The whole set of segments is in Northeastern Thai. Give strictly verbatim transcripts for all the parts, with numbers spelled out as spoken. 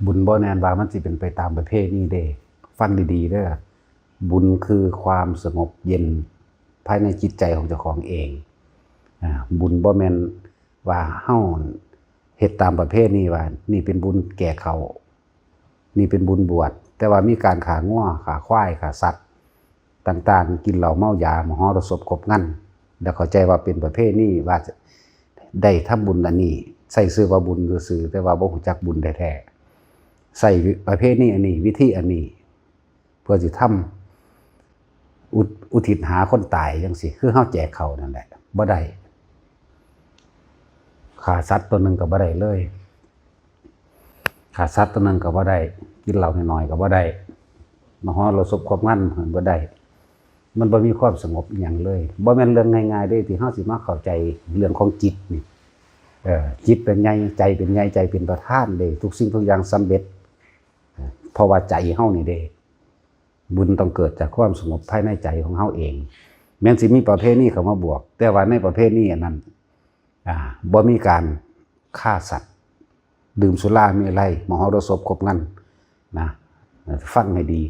บุญบ่แม่นว่ามันสิเป็นไปตามประเพณีเด้ ฟังดีๆเด้อ บุญคือความสงบเย็นภายในจิตใจของเจ้าของเอง อ่า บุญบ่แม่นว่าเฮาเฮ็ดตามประเพณีว่า นี่เป็นบุญแก่เขา นี่เป็นบุญบวช แต่ว่ามีการฆ่างัว ฆ่าควาย ฆ่าสัตว์ต่างๆ กินเหล้าเมายา มหรสพครบงาน แล้วเข้าใจว่าเป็นประเพณี ว่าได้ทำบุญอันนี้ ใส่ชื่อว่าบุญซื่อๆ แต่ว่าบ่รู้จักบุญแท้ๆ ใส่ประเพณีอันนี้ วิธีอันนี้ เพื่อสิทำอุท- อุทิศหาคนตายจังซี่ คือเฮาแจกเขาวนั่นแหละ บ่ได้ ฆ่าสัตว์ตัวหนึ่งก็บ่ได้เลย ฆ่าสัตว์ตัวหนึ่งก็บ่ได้ กินเหล้าน้อยๆก็บ่ได้ มหรสพครบงานก็บ่ได้ มันบ่มีความสงบอิหยังเลย บ่แม่นเรื่องง่ายๆเด้ ที่เฮาสิมาเข้าใจเรื่องของจิตนี่ เออ จิตเป็นใหญ่ ใจเป็นใหญ่ ใจเป็นประธานเด้ ทุกสิ่งทุกอย่างสำเร็จ เพราะว่าใจเฮานี่เด้ บุญต้องเกิดจากความสงบภายในใจของเฮาเอง แม้นสิมีประเพณีเข้ามาบวก แต่ว่าในประเพณีอันนั้น อ่า บ่มีการฆ่าสัตว์ ดื่มสุราเมรัย มหรสพครบงานนะ ฟังให้ดี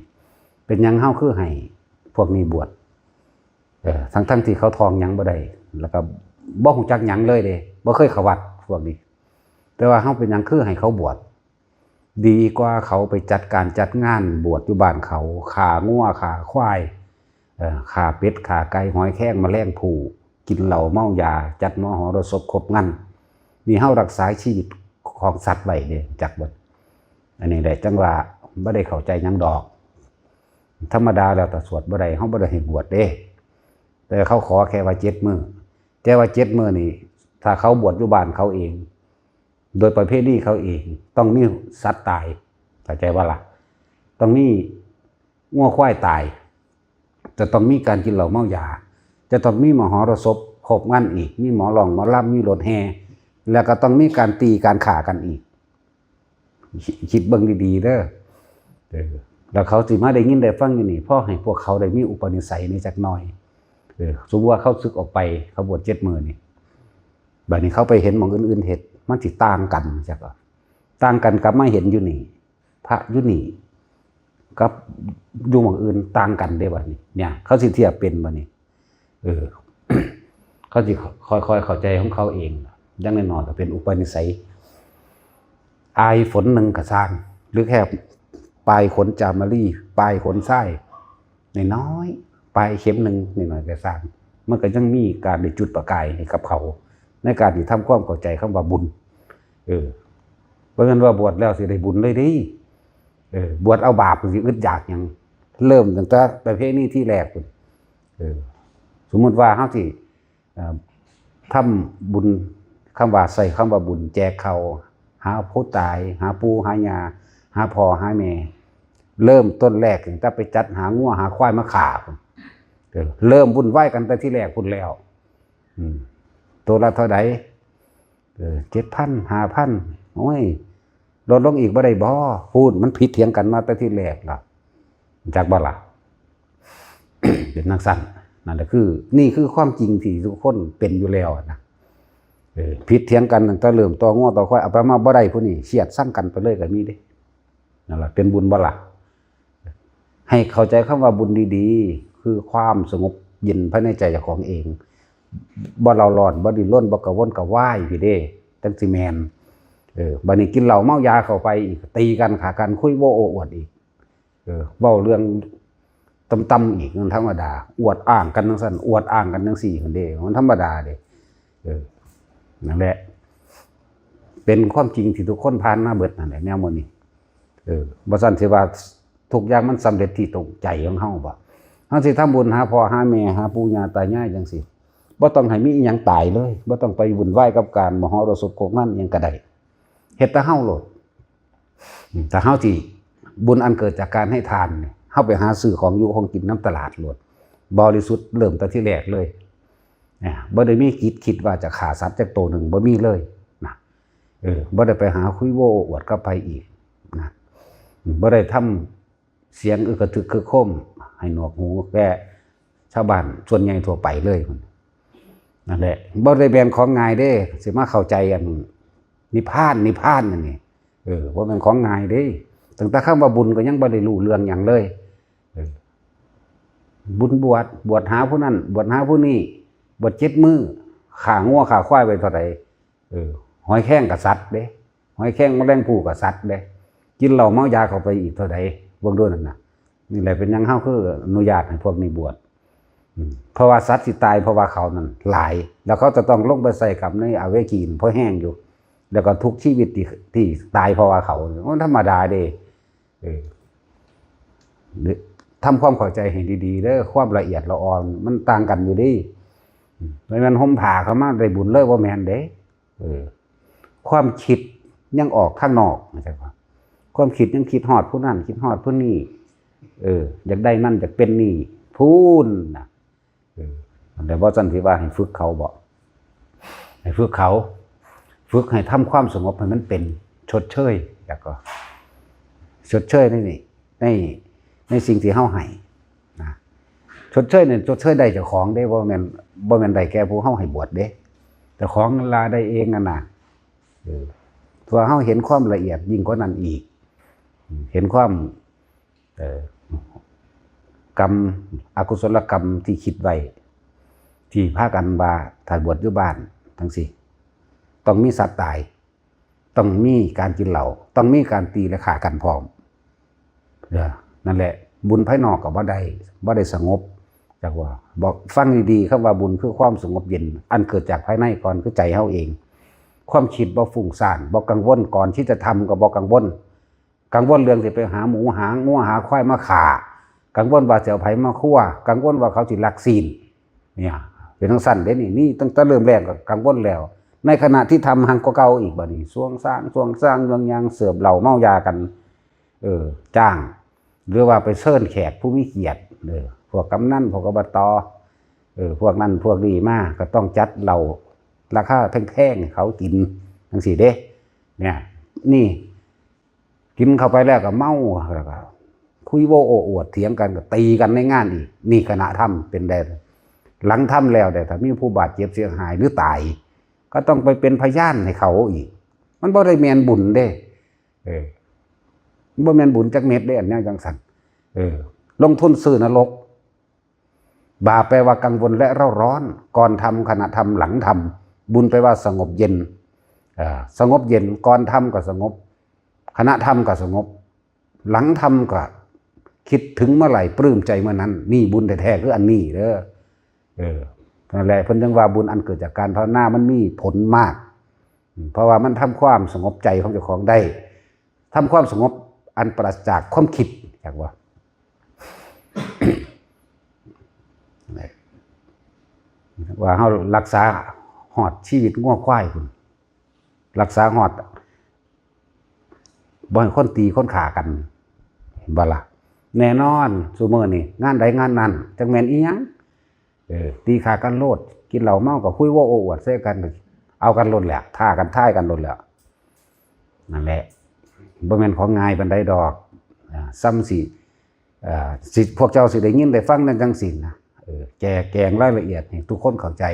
เป็นหยังเฮาคือให้พวกนี้บวช เออ ทั้งๆที่เขาท่องหยังบ่ได้ แล้วก็บ่รู้จักหยังเลยเด้ บ่เคยเข้าวัดพวกนี้ แต่ว่าเฮาเป็นหยังคือให้เขาบวช ดีกว่าเขาไปจัดการจัดงานบวชอยู่บ้านเขา ฆ่างัว ฆ่าควาย เอ่อ ฆ่าเป็ด ฆ่าไก่ หอยแครง แมลงภู่ กินเหล้าเมายา จัดมหรสพครบงาน นี่เฮารักษาชีวิตของสัตว์ไว้เด้ จักบ่ อันนี้แหละจั่งว่าบ่ได้เข้าใจหยังดอก ธรรมดาแล้วถ้าสวดบ่ได้ เฮาบ่ได้ให้บวชเด้ แต่เขาขอแค่ว่าเจ็ดมื้อ แต่ว่าเจ็ดมื้อนี่ ถ้าเขาบวชอยู่บ้านเขาเอง โดยประเพณีเขาเอง ต้องมีสัตว์ตาย เข้าใจบ่ล่ะ ต้องมีงัวควายตาย จะต้องมีการกินเหล้าเมายา จะต้องมีมหรสพครบงานอีก มีหมอร้องหมอลำ มีรถแห่ แล้วก็ต้องมีการตีการฆ่ากันอีก คิดเบิ่งดีๆเด้อ เออ แล้วเขาสิมาได้ยินได้ฟังอยู่นี่ พอให้พวกเขาได้มีอุปนิสัยนี่จักหน่อย เออ สมมุติว่าเขาสึกออกไป เขาบวชเจ็ดมื้อนี่ บัดนี้เขาไปเห็นหม่องอื่นๆเฮ็ด มันสิต่างกันจักว่า ต่างกันกลับมาเห็นอยู่นี่ พระอยู่นี่ กับอยู่หม่องอื่นต่างกันเด้บัดนี้ เนี่ย เขาสิเทียบเป็นบัดนี้ เออ เขาสิค่อยๆเข้าใจของเขาเอง อย่างน้อยๆก็เป็นอุปนิสัย อายฝนหนึ่งก็ซ่าง หรือแค่ปลายขนจามารี ปลายขนทราย น้อยๆ ปลายเข็มหนึ่งน้อยๆก็ซ่าง มันก็ยังมีการได้จุดประกายให้กับเขา ในการที่ทำความเข้าใจคำว่าบุญ เออ บ่แม่นว่าบวชแล้วสิได้บุญเลยเด้ เออ บวชเอาบาปสิอึดอยากหยัง เริ่มตั้งแต่ประเพณีที่แรกพุ้น เออ สมมุติว่าเฮาสิ เอ่อ ทำบุญ คำว่า ใส่คำว่าบุญ แจกข้าว หาผู้ตาย หาปู่ หาย่า หาพ่อ หาแม่ เริ่มต้นแรกตั้งแต่ไปจัดหางัว หาควายมาฆ่าพุ้น เออ เริ่มวุ่นวายกันแต่ที่แรกพุ้นแล้ว อืม ตัวละเท่าใด เออ เจ็ดพัน ห้าพัน โอ้ย ลดลงอีกบ่ได้บ่ พูด มันผิดเถียงกันมาแต่ที่แรกล่ะ จักบ่ล่ะ เป็นจั่งซั้น นั่นแหละคือ นี่คือความจริงที่ทุกคนเป็นอยู่แล้วนะ เออ ผิดเถียงกันตั้งแต่เริ่มต่องัวต่อควาย เอาไปมาบ่ได้ผู้นี้ เสียดสั่งกันไปเลยก็มีเด้ นั่นล่ะ เป็นบุญบ่ล่ะ ให้เข้าใจคำว่าบุญดีๆ คือความสงบเย็นภายในใจเจ้าของเอง บ่เร่าร้อน บ่ดิ้นรน บ่กระวนกระวายพี่เด้ จั่งสิแม่น เออ บัดนี้กินเหล้าเมายาเข้าไปอีก ตีกัน ฆ่ากัน คุยโว้โอ้อวดอีก เออ เว้าเรื่องต่ำๆอีก มันธรรมดา อวดอ้างกันจั่งซั้น อวดอ้างกันจั่งซี้หั้นเด้ มันธรรมดาเด้ เออ นั่นแหละ เป็นความจริงที่ทุกคนผ่านมาเบิดนั่นแหละ แนวหมู่นี้ เออ บ่ซั้นสิว่าทุกอย่างมันสำเร็จที่ตรงใจของเฮาบ่ เฮาสิทำบุญหาพ่อหาแม่ หาปู่ย่าตายายจั่งซี้ บ่ต้องให้มีอิหยังตายเลย บ่ต้องไปวุ่นวายกับการมหรสพครบงานอิหยังก็ได้ เฮ็ดแต่เฮาโลด อืม ถ้าเฮาสิ บุญอันเกิดจากการให้ทานนี่ เฮาไปหาซื้อของอยู่ของกินนำตลาดโลด บริสุทธิ์เริ่มแต่ที่แรกเลย เนี่ย บ่ได้มีจิตคิดว่าจะฆ่าสัตว์จักตัวหนึ่ง บ่มีเลยนะ เออ บ่ได้ไปหาคุยโว้อวดกับไผอีกนะ อืม บ่ได้ทำเสียงอึกกระทึกครึกโครมให้หนวกหูแก่ชาวบ้านส่วนใหญ่ทั่วไปเลย นั่นแหละ บ่ได้แม่นของง่ายเด้ สิมาเข้าใจอันนิพพาน นิพพานนั่นนี่ เออ บ่แม่นของง่ายเด้ ตั้งแต่คำว่าบุญก็ยังบ่ได้รู้เรื่องหยังเลย เออ บุญบวช บวชหาผู้นั้น บวชหาผู้นี้ บวชเจ็ดมื้อ ฆ่างัวฆ่าควายไว้เท่าใด เออ หอยแครงก็สัตว์เด้ หอยแครงแมลงภู่ก็สัตว์เด้ กินเหล้าเมายาเข้าไปอีกเท่าใด เบิ่งดูนั่นน่ะ นี่แหละเป็นหยังเฮาคืออนุญาตให้พวกนี้บวช อืม เพราะว่าสัตว์สิตายเพราะว่าเขานั่นหลาย แล้วเขาจะต้องลงไปใส่กรรมในอเวจีนั่นพอแฮงอยู่ แล้วก็ทุกชีวิตที่ ที่ตายเพราะว่าเขา มันธรรมดาเด้ เออ ทำความเข้าใจให้ดีๆเด้อ ความละเอียดละออมันต่างกันอยู่เด้ อืม บ่แม่นห่มผ้าเข้ามาได้บุญเลย บ่แม่นเด้ เออ ความคิดยังออกทางนอก เข้าใจบ่ ความคิดยังคิดฮอดผู้นั้น คิดฮอดผู้นี้ เออ อยากได้นั่น อยากเป็นนี่ พู้นน่ะ เออ อันใดบ่ซั่นสิว่าให้ฝึกเขาบ่ ให้ฝึกเขา ฝึกให้ทำความสงบให้มันเป็น ชดเชย แล้วก็ ชดเชยในนี่ ใน ในสิ่งที่เฮาให้นะ ชดเชยเนี่ย ชดเชยได้เจ้าของเด้ บ่แม่น บ่แม่นได้แก่ผู้เฮาให้บวชเด้ เจ้าของนั่นล่ะได้เองนั่นน่ะ เออ ตัวเฮาเห็นความละเอียดยิ่งกว่านั้นอีก เห็นความ เอ่อ กรรม อกุศลกรรมที่คิดไว้ ที่พากันว่าถ้าบวชอยู่บ้านจั่งซี้ ต้องมีสัตว์ตาย ต้องมีการกินเหล้า ต้องมีการตีและฆ่ากันพร้อม เออ นั่นแหละ บุญภายนอกก็บ่ได้ บ่ได้สงบ จักว่า บอกฟังดีๆ คำว่าบุญคือความสงบเย็น อันเกิดจากภายในก่อน คือใจเฮาเอง ความคิดบ่ฟุ้งซ่าน บ่กังวล ก่อนที่จะทำก็บ่กังวล กังวลเรื่องสิไปหาหมูหางัวหาควายมาฆ่า กังวลว่าสิเอาไผมาคั่ว กังวลว่าเขาสิลักซีน เนี่ย เป็นจั่งซั่นเด้นี่ นี่ตั้งแต่เริ่มแรกก็กังวลแล้ว ในขณะที่ทำหังกว่าเก่าอีกบัดนี้ สวงซ่าง สวงซ่าง ยวงยาง เสิร์ฟเหล้าเมายากัน เออ จ้าง หรือว่าไปเชิญแขกผู้มีเกียรติ เออ พวกกำนัน พวกอบต เออ พวกนั้นพวกนี้มา ก็ต้องจัดเหล้าราคาแพงๆให้เขากิน จั่งซี้เด้ เนี่ย นี่ กินเข้าไปแล้วก็เมา แล้วก็คุยโว้โอ้อวด เถียงกัน ก็ตีกันในงานอีก นี่คณะทำเป็นแดน หลังทำแล้วเด้ ถ้ามีผู้บาดเจ็บเสียหายหรือตาย ก็ต้องไปเป็นพยานให้เขาอีก มันบ่ได้แม่นบุญเด้ เออ มันบ่แม่นบุญจักเม็ดเด้ อันแนวจั่งซั่น เออ ลงทุนซื้อนรก บาปแปลว่ากังวลและเร่าร้อน ก่อนทำ ขณะทำ หลังทำ บุญแปลว่าสงบเย็น เอ่อ สงบเย็น ก่อนทำก็สงบ ขณะทำก็สงบ หลังทำก็คิดถึงเมื่อไหร่ปลื้มใจเมื่อนั้น นี่บุญแท้ๆคืออันนี้เด้อ เออ นั่นแหละ เพิ่นจึงว่าบุญอันเกิดจากการภาวนามันมีผลมาก อืม เพราะว่ามันทำความสงบใจของเจ้าของได้ ทำความสงบอันปราศจากความคิด จักว่า ว่าเฮารักษาฮอดชีวิตงัวควายพุ้น รักษาฮอด บ่ให้คนตีคนฆ่ากัน เห็นบ่ล่ะ แน่นอน ซุมื้อนี้งานใดงานนั้น จักแม่นอีหยัง เออ ตีฆ่ากันโลด กินเหล้าเมาก็คุยโว้โอ้อวดใส่กัน เอากันโลดแหละ ท้ากันทายกันโลดแหละ นั่นแหละ บ่แม่นของง่ายปานใดดอก อ่า ซ้ำสิ อ่า สิ พวกเจ้าสิได้ยินได้ฟังนั่นจั่งซี้นะ เออ แจกแจงรายละเอียดให้ทุกคนเข้าใจ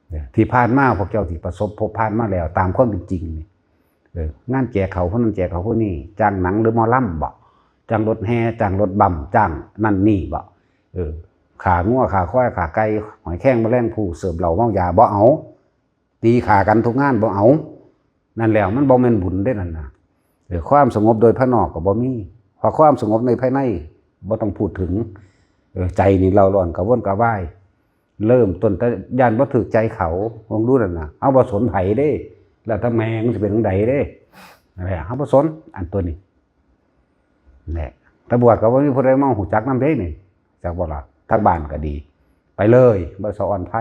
เออ ที่ผ่านมาพวกเจ้าที่ประสบพบผ่านมาแล้ว ตามความเป็นจริงนี่ เออ งานแจกเขาผู้นั้นแจกเขาผู้นี้ จ้างหนังหรือหมอลำบ่ จ้างรถแห่ จ้างรถบัม จ้างนั่นนี่บ่ เออ ฆ่างัวฆ่าควายฆ่าไก่ หอยแครงแมลงภู่ เสิร์ฟเหล้าเมายา บ่เอา ตีฆ่ากันทุกงาน บ่เอา นั่นแล้วมันบ่แม่นบุญเด้นั่นน่ะ เออ ความสงบโดยภายนอกก็บ่มี เพราะความสงบในภายในบ่ต้องพูดถึง เออ ใจนี่เร่าร้อนกระวนกระวาย เริ่มต้นแต่ย้านบ่ถูกใจเขา ลองดูนั่นน่ะ เฮาบ่สนไผเด้ แล้วแต่แม่มันสิเป็นจั่งใดเด้ นั่นแหละ เฮาบ่สน อันตัวนี้ แหละ ตำรวจก็บ่มีผู้ใดมาฮู้จักนำเด้นี่ จักบ่ล่ะ ทางบ้านก็ดี ไปเลย บ่สะออนไผ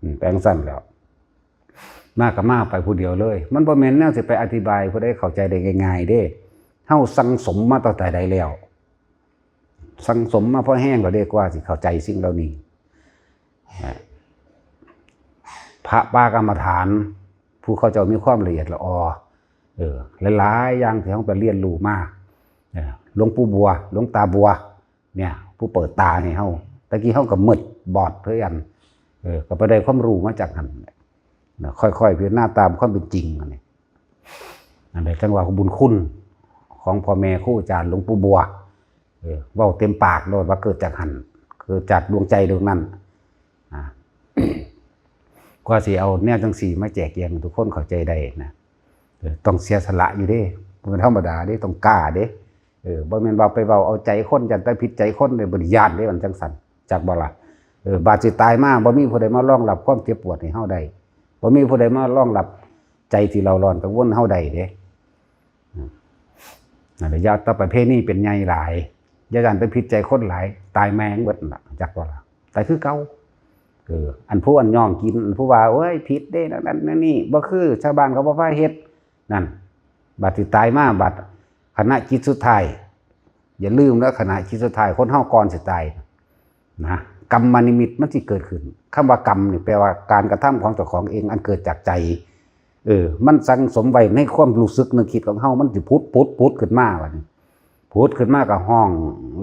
อืม แปลงซั่นแหล้ว มาก็มาไปผู้เดียวเลย มันบ่แม่นแนวสิไปอธิบายผู้ใดเข้าใจได้ง่ายๆเด้ เฮาสั่งสมมาตั้งแต่ใดแล้ว สั่งสมมาพอแฮงแล้วเด้ กว่าสิเข้าใจสิ่งเหล่านี้ พระป่ากรรมฐาน ผู้เขาเจ้ามีความละเอียดละออ เออ หลายๆอย่างที่เฮาไปเรียนรู้มา เออ หลวงปู่บัว หลวงตาบัว เนี่ย ผู้เปิดตาให้เฮา ตะกี้เฮาก็มืดบอดคือกัน เออ ก็ไปได้ความรู้มาจากหั่นแหละ นะ ค่อยๆพิจารณาตามความเป็นจริงอันนี้ นั่นแหละจั่งว่าบุญคุณของพ่อแม่ครูอาจารย์หลวงปู่บัว เออ เว้าเต็มปากโลดว่าเกิดจากหั่น เกิดจากดวงใจดวงนั้น อ่า กว่าสิเอาแนวจั่งซี้มาแจกแจงให้ทุกคนเข้าใจได้นะ เออ ต้องเสียสละอยู่เด้ บ่แม่นธรรมดาเด้ ต้องกล้าเด้ เออ บ่แม่นว่าไปเว้าเอาใจคน ย้านแต่ผิดใจคนเด้ บ่ได้ย้านเด้ มันจั่งซั่น จักบ่ล่ะ เออ บาดสิตายมา บ่มีผู้ใดมารองรับความเจ็บปวดให้เฮาได้ บ่มีผู้ใดมารองรับใจที่เร่าร้อนกังวลเฮาได้เด้ อืม นั่นแหละ อย่าแต่ประเพณีเป็นใหญ่หลาย อย่าย้านแต่ผิดใจคนหลาย ตายแม่งเบิดนั่นล่ะ จักบ่ล่ะ ตายคือเก่า เออ อันผู้อันย่องกิน อันผู้ว่า โอ้ย ผิดเด้ นั่นนั่นนี่ บ่คือ ชาวบ้านเขาบ่พาเฮ็ด นั่น บัดสิตายมา บัดขณะจิตสุดท้าย อย่าลืมนะ ขณะจิตสุดท้าย คนเฮาก่อนสิตายนะ กรรมนิมิตมันสิเกิดขึ้น คำว่ากรรมนี่แปลว่าการกระทำของเจ้าของเอง อันเกิดจากใจ เออ มันสั่งสมไว้ในความรู้สึกนึกคิดของเฮา มันสิผุด ผุด ผุดขึ้นมาบัดนี้ ผุดขึ้นมาก็ฮ้อง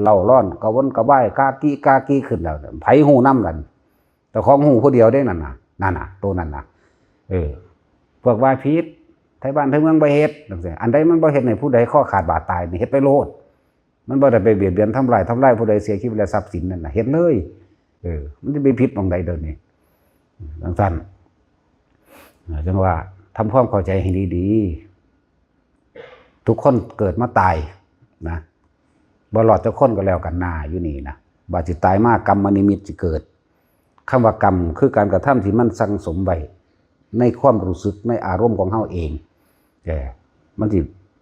เร่าร้อนกระวนกระวาย กากีกากีขึ้นแล้ว ไผฮู้นำล่ะ เจ้าของฮู้ผู้เดียวเด้นั่นน่ะ นั่นน่ะ โตนั่นน่ะ เออ พวกว่าผิด ไทบ้านไทเมืองบ่เฮ็ดจั่งซี้ อันใดมันบ่เฮ็ดให้ผู้ใดคอขาดบาดตายนี่ เฮ็ดไปโลด มันบ่ได้ไปเบียดเบียนทำลาย ทำลายผู้ใดเสียชีวิตและทรัพย์สินนั่นน่ะ เฮ็ดเลย เออ มันสิไปผิดหม่องใดเดี๋ยวนี้ จั่งซั่น จั่งว่าทำความเข้าใจให้ดีๆ ทุกคนเกิดมาตายนะ บ่รอดจักคนก็แล้วกันนาอยู่นี่นะ บาดสิตายมากรรมนิมิตสิเกิด คำว่ากรรมคือการกระทำที่มันสั่งสมไว้ในความรู้สึกในอารมณ์ของเฮาเอง เออ มันสิ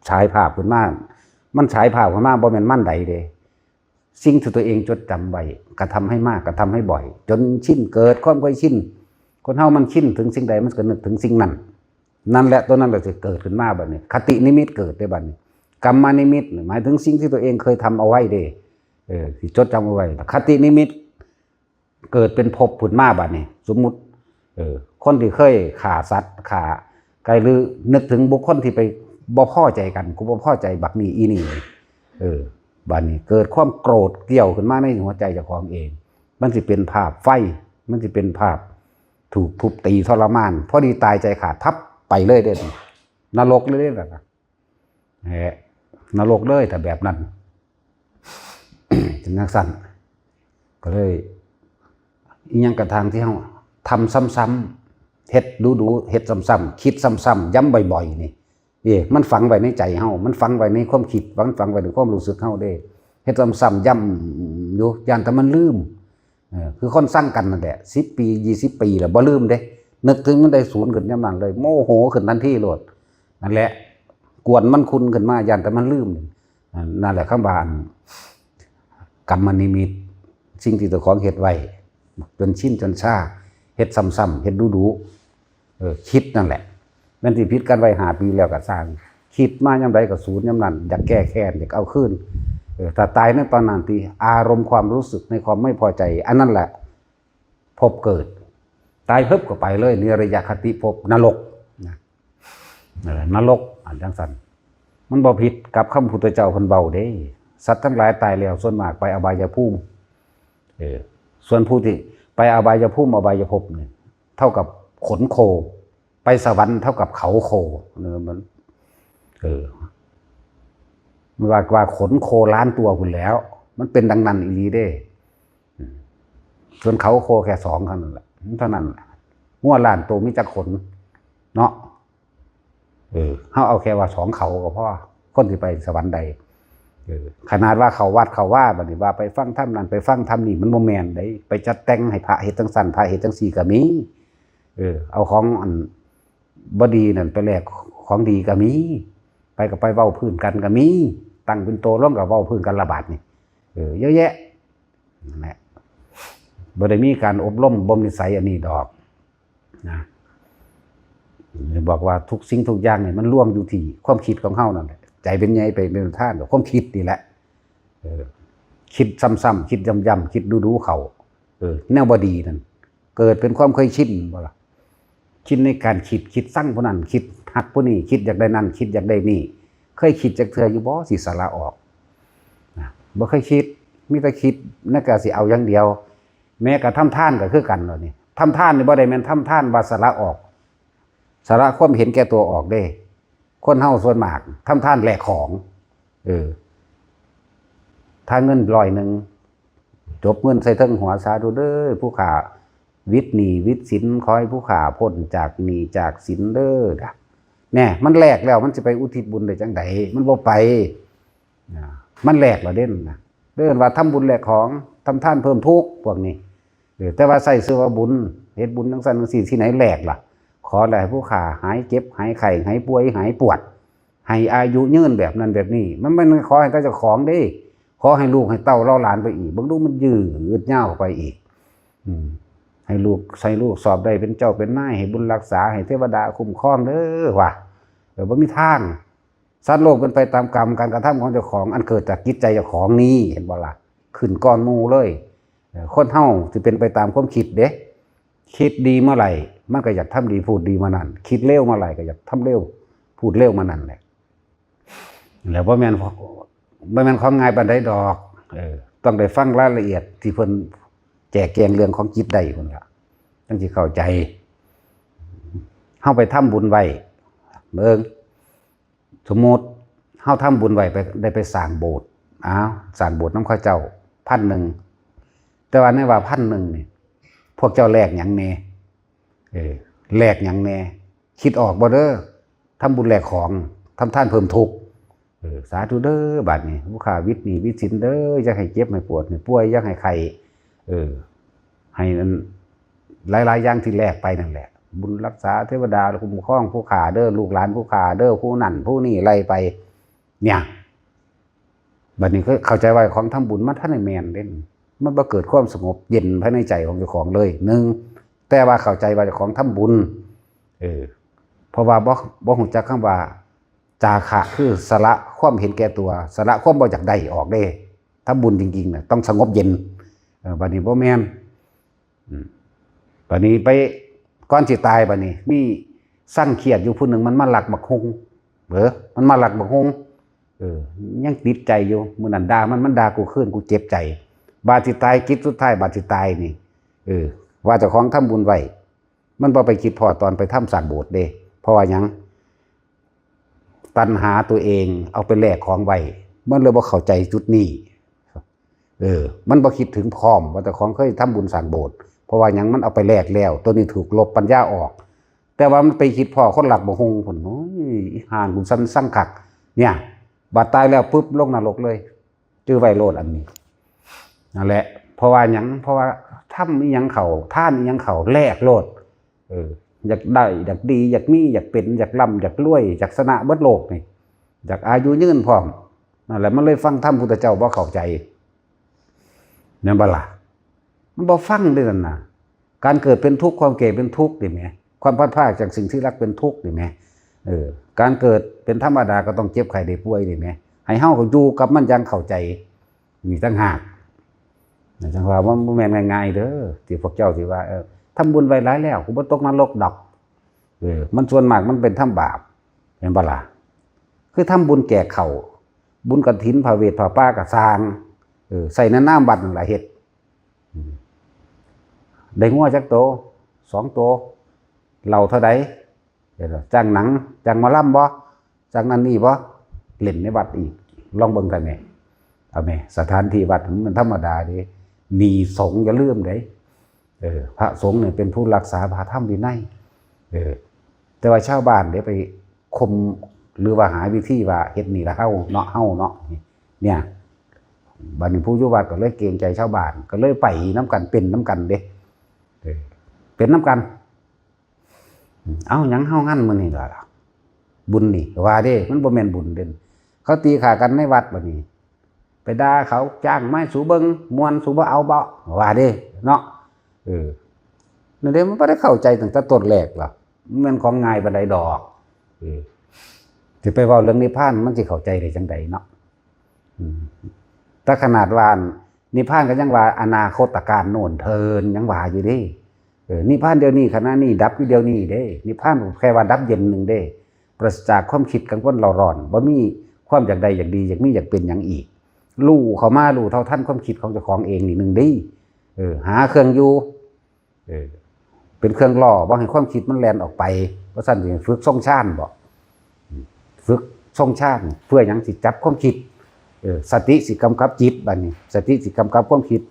ฉายภาพขึ้นมา มันฉายภาพขึ้นมา บ่แม่นมันใดเด้ สิ่งที่ตัวเองจดจำไว้ กระทำให้มาก กระทำให้บ่อย จนชิน เกิดความเคยชิน คนเฮามันชินถึงสิ่งใด มันก็นึกถึงสิ่งนั้น นั่นแหละ ตัวนั้นแหละสิเกิดขึ้นมาบัดนี้ คตินิมิตเกิดได้บัดนี้ กรรมนิมิตหมายถึงสิ่งที่ตัวเองเคยทำเอาไว้เด้ เออ ที่จดจำเอาไว้ คตินิมิต เกิดเป็นภพขึ้นมาบัดนี้ สมมุติ เออ คนที่เคยฆ่าสัตว์ ฆ่าไก่ หรือนึกถึงบุคคลที่ไปบ่พอใจกัน กูบ่พอใจบักนี่อีนี่ เออ บัดนี้เกิดความโกรธเกรี้ยวขึ้นมาในหัวใจเจ้าของเอง มันสิเป็นภาพไฟ มันสิเป็นภาพถูกทุบตีทรมาน พอดีตายใจขาดทับไปเลยเด้ นรกเลยเด้นะ แหม นรกเลย ถ้าแบบนั้น จั่งซั่น ก็เลย อิหยังกระทั่งที่เฮาทำซ้ำๆ เฮ็ดดูๆ เฮ็ดซ้ำๆ คิดซ้ำๆ ย้ำบ่อยๆ นี่ เอ้ มันฝังไว้ในใจเฮา มันฝังไว้ในความคิด มันฝังไว้ในความรู้สึกเฮาเด้ เฮ็ดซ้ำๆ ย้ำอยู่ ย้านแต่มันลืม เออ คือคนซังกันนั่นแหละ สิบปี ยี่สิบปีแล้วบ่ลืมเด้ นึกถึงมันได้ศูนย์ขึ้นยามนั้นเลย โมโหขึ้นทันทีโลด นั่นแหละ กวนมันขุ่นขึ้นมา ย้านแต่มันลืม นั่นแหละคำว่าอัน กรรมนิมิต สิ่งที่เจ้าของเฮ็ดไว้ จนชินจนชา เฮ็ดซ้ำๆ เฮ็ดดูๆ เออ คิดนั่นแหละ แม่นสิผิดกันไว้ห้าปีแล้วก็ซ่าง คิดมายามใดก็ศูนย์ยามนั้น อยากแก้แค้น อยากเอาคืน เออ ถ้าตายในตอนนั้นติ อารมณ์ความรู้สึกในความไม่พอใจ อันนั้นแหละ ภพเกิด ตายปุ๊บก็ไปเลย นิรยคติภพ นรกนะ เออ นรก อันจั่งซั่น มันบ่ผิดกับคำพุทธเจ้าเพิ่นเว้าเด้ สัตว์ทั้งหลายตายแล้วส่วนมากไปอบายภูมิ เออ ส่วนผู้ที่ไปอบายภูมิ อบายภพนี่ เท่ากับขนโค ไปสวรรค์เท่ากับเขาโค เออ มัน เออ มันว่า ว่าขนโคล้านตัวพุ้นแหล้ว มันเป็นดังนั้นอีหลีเด้ อืม ส่วนเขาโคแค่สองเท่านั้นแหละ เท่านั้นแหละ งัวล้านตัวมีจักขน เนาะ เออ เฮาเอาแค่ว่าสองเขาก็พอ คนสิไปสวรรค์ได้ เออ ขนาดว่าเข้าวัดเข้าวาบัดนี้ว่าไปฟังธรรมนั่นไปฟังธรรมนี่ มันบ่แม่นเด้ ไปจัดแต่งให้พระเฮ็ดจั่งซั่น พระเฮ็ดจั่งซี่ก็มี เออ เอาของอันบ่ดีนั่นไปแลกของดีก็มี ไปก็ไปเว้าพื้นกันก็มี ตั้งเป็นโตลงก็เว้าพื้นกันละบาดนี่ เออ เยอะแยะ นั่นแหละ บ่ได้มีการอบรมบ่มนิสัยอันนี้ดอก นะ บอกว่าทุกสิ่งทุกอย่างนี่มันรวมอยู่ที่ความคิดของเฮานั่นแหละ ใจเป็นใหญ่ ไปเป็นประธาน ความคิดนี่แหละ เออ คิดซ้ำๆ คิดย้ำๆ คิดดูๆ เข้า เออ แนวบ่ดีนั่น เกิดเป็นความเคยชินบ่ล่ะ ชินในการคิด คิดซังผู้นั้น คิดฮักผู้นี้ คิดอยากได้นั่น คิดอยากได้นี่ เคยคิดจักเทื่ออยู่บ่ สิสละออก นะ บ่เคยคิด มีแต่คิด นั่นก็สิเอาอย่างเดียว แม้กระทั่งทำทานก็คือกันแล้วนี่ ทำทานนี่บ่ได้แม่นทำทานว่าสละออก สละความเห็นแก่ตัวออกเด้ คนเฮาส่วนมากทำทานแลกของ เออ ถ้าเงินร้อยหนึ่ง จบเงินใส่เทิงหัว สาธุเด้อ ผู้ข้าวิดหนี้วิดสิน ขอให้ผู้ข้าพ้นจากหนี้จากสินเด้อ แน่ มันแลกแล้ว มันสิไปอุทิศบุญได้จังใด มันบ่ไป อ่า มันแลกแล้วเด้นะ เอิ้นว่าทำบุญแลกของ ทำทานเพิ่มทุกข์ พวกนี้ เออ แต่ว่าใส่ชื่อว่าบุญ เฮ็ดบุญจังซั่นจังซี่ ที่ไหนแลกล่ะ ขอให้ผู้ข้าหายเจ็บ หายไข้ หายป่วย หายปวด ให้อายุยืนแบบนั้นแบบนี้ มัน มันขอให้กับเจ้าของเด้ ขอให้ลูกให้เต้าเล่าหลานไปอีก เบิ่งดูมันยืดยาวไปอีก อืม ให้ลูก ให้ลูกสอบได้เป็นเจ้าเป็นนาย ให้บุญรักษา ให้เทวดาคุ้มครองเด้อ ว่า เออ บ่มีทาง สัตว์โลกเป็นไปตามกรรม การกระทำของเจ้าของ อันเกิดจากจิตใจเจ้าของนี้ เห็นบ่ล่ะ ขึ้นก่อนหมู่เลย เออ คนเฮาสิเป็นไปตามความคิดเด้ คิดดีเมื่อไหร่ มันก็อยากทำดีพูดดีเมื่อนั้น คิดเลวเมื่อไหร่ก็อยากทำเลวพูดเลวเมื่อนั้นแหละ แล้วบ่แม่น บ่แม่นของง่ายปานใดดอก เออ ต้องได้ฟังรายละเอียดที่เพิ่นแจกแจงเรื่องของจิตได้พุ้นล่ะ จั่งสิเข้าใจ เฮาไปทำบุญไว้ เบิ่ง สมมุติเฮาทำบุญไว้ ไป ได้ไปสร้างโบสถ์ อ้าว สร้างโบสถ์นำเขาเจ้า พันหนึ่ง แต่ว่าในว่าพันหนึ่งนี่ พวกเจ้าแลกหยังแน่ เออ แลกหยังแน่ คิดออกบ่เด้อ ทำบุญแลกของ ทำทานเพิ่มทุกข์ เออ สาธุเด้อ บัดนี้ ผู้ข้าวิดหนี้วิดสินเด้อ อย่าให้เจ็บให้ปวดให้ป่วย อย่าให้ไข้ เออ ให้อัน หลายๆ อย่างที่แลกไปนั่นแหละ บุญรักษา เทวดาคุ้มครองผู้ข้าเด้อ ลูกหลานผู้ข้าเด้อ ผู้นั่นผู้นี่ไล่ไป เนี่ย บัดนี้ก็เข้าใจว่าของทำบุญมันทันได้แม่นเด้ มันบ่เกิดความสงบเย็นภายในใจของเจ้าของเลย หนึ่ง แต่ว่าเข้าใจว่าเจ้าของทำบุญ เออ เพราะว่าบ่ บ่ฮู้จักคำว่า จาคะ คือสละความเห็นแก่ตัว สละความบ่อยากได้ออกเด้ ทำบุญจริงๆน่ะ ต้องสงบเย็น เออ บัดนี้บ่แม่น อืม บัดนี้ไป ก่อนสิตายบัดนี้ มีซังเครียดอยู่ผู้หนึ่ง มันมาลักบักฮุ่ง เออ มันมาลักบักฮุ่ง เออ ยังติดใจอยู่ มื้อนั้นด่ามัน มันด่ากูคืน กูเจ็บใจ บาดสิตาย จิตสุดท้าย บาดสิตายนี่ เออ ว่าเจ้าของทำบุญไว้ มันบ่ไปคิดพ้อตอนไปทำสร้างโบสถ์เด้ เพราะว่าหยัง ตัณหาตัวเองเอาไปแลกของไว้ มันเลยบ่เข้าใจจุดนี้ เออ มันบ่คิดถึงพร้อมว่าเจ้าของเคยทำบุญสร้างโบสถ์ เพราะว่าหยัง มันเอาไปแลกแล้ว ตัวนี้ถูกลบปัญญาออก แต่ว่ามันไปคิดพ้อคนลักบักฮุ่งพุ้น โอ้ย อีห่านกูซังคัก เนี่ย บาดตายแล้วปุ๊บ ลงนรกเลย จื่อไว้โลดอันนี้ นั่นแหละ เพราะว่าหยัง เพราะว่าทำอีหยังเข้า ทานอีหยังเข้า แลกโลด เออ อยากได้ อยากดี อยากมี อยากเป็น อยากร่ำ อยากรวย อยากชนะเบิดโลกนี่ อยากอายุยืนพร้อม นั่นแหละ มันเลยฟังธรรมพุทธเจ้าบ่เข้าใจ แม่นบ่ล่ะ มันบ่ฟังเด้นั่นน่ะ การเกิดเป็นทุกข์ ความแก่เป็นทุกข์นี่แหม ความพลัดพรากจากสิ่งที่รักเป็นทุกข์นี่แหม เออ การเกิดเป็นธรรมดาก็ต้องเจ็บไข้ได้ป่วยนี่แหม ให้เฮาก็อยู่กับมันอย่างเข้าใจ นี่ต่างหาก จั่งว่ามันบ่แม่นง่ายๆเด้อ ที่พวกเจ้าสิว่า เออ ทำบุญไว้หลายแล้ว กูบ่ตกนรกดอก เออ มันส่วนมากมันเป็นทำบาป เห็นบ่ล่ะ คือทำบุญแจกข้าว บุญกฐิน ผ้าเวท ผ้าป่าก็สร้าง เออ ใส่ในนามวัดนั่นล่ะเฮ็ด อืม ได้งัวจักโต สองโต เหล้าเท่าใด เดี๋ยวนะ จ้างหนัง จ้างหมอลำบ่ จ้างนั่นนี่บ่ เล่นในวัดอีก ลองเบิ่งกันแหน่ เอาแหม่ สถานที่วัดมันธรรมดาเด้ หนี้สงฆ์อย่าลืมเด้ เออ พระสงฆ์เนี่ยเป็นผู้รักษาพระธรรมวินัย เออ แต่ว่าชาวบ้านเดี๋ยวไปข่ม หรือว่าหาวิธีว่าเฮ็ดหนี้ละเฮาเนาะ เฮาเนาะ เนี่ย บัดนี้ผู้อยู่วัดก็เลยเกรงใจชาวบ้าน ก็เลยไปนำกัน เป็นนำกันเด้ เออ เป็นนำกัน เอ้า หยังเฮางันมื้อนี้ล่ะ บุญนี่ ว่าเด้ มันบ่แม่นบุญเด้ เขาตีข้ากันในวัดบัดนี้ ไปด่าเขา จ้างมาให้สูเบิ่ง ม่วน สูบ่เอาบ่ ว่าเด้ เนาะ เออ นั่นเด้ มันบ่ได้เข้าใจตั้งแต่ต้นแรกหรอก มันแม่นของง่ายปานใดดอก เออ สิไปเว้าเรื่องนิพพาน มันสิเข้าใจได้จังใดเนาะ อืม แต่ขนาดว่านิพพานก็ยังว่าอนาคตกาลโน่นเทิน ยังว่าอยู่เด้ เออ นิพพานเดี๋ยวนี้ ขณะนี้ ดับอยู่เดี๋ยวนี้เด้ นิพพานแค่ว่าดับเย็นหนึ่งเด้ ปราศจากความคิดกังวลเร่าร้อน บ่มีความอยากได้อยากดี อยากมีอยากเป็นหยังอีก รู้เข้ามา รู้เท่าทันความคิดของเจ้าของเองนี่หนึ่งเด้ เออ หาเครื่องอยู่ เออ เป็นเครื่องล่อ บ่ให้ความคิดมันแล่นออกไป บ่ซั้นสิฝึกทรงฌานบ่ อืม ฝึกทรงฌาน เพื่อหยัง สิจับความคิด เออ สติสิกำกับจิต บัดนี้ สติสิกำกับความคิด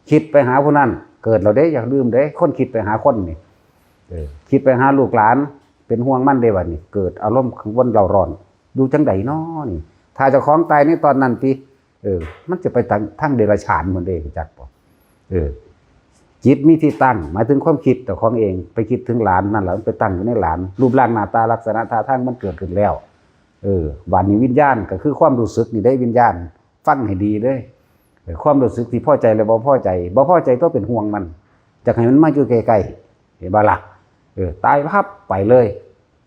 คิดไปหาผู้นั้น เกิดแล้วเด้ อย่าลืมเด้ คนคิดไปหาคนนี่ เออ คิดไปหาลูกหลาน เป็นห่วงมันเด้ บัดนี้ เกิดอารมณ์กังวลเร่าร้อน อยู่จังใดน้อนี่ ถ้าเจ้าของตายในตอนนั้นติ เออ มันจะไปทาง ทางเดรัจฉานหมดเด้ รู้จักบ่ เออ จิตมีที่ตั้ง หมายถึงความคิดเจ้าของเอง ไปคิดถึงหลานนั่นแหละ มันไปตั้งอยู่ในหลาน รูปร่างหน้าตาลักษณะท่าทางมันเกิดขึ้นแล้ว เออ บัดนี้วิญญาณก็คือความรู้สึกนี่เด้ วิญญาณ ฟังให้ดีเด้ เออ ความรู้สึกที่พอใจและบ่พอใจ บ่พอใจต้องเป็นห่วงมัน อยากให้มันมาอยู่ใกล้ๆ เห็นบ่ล่ะ เออ ตายพับไปเลย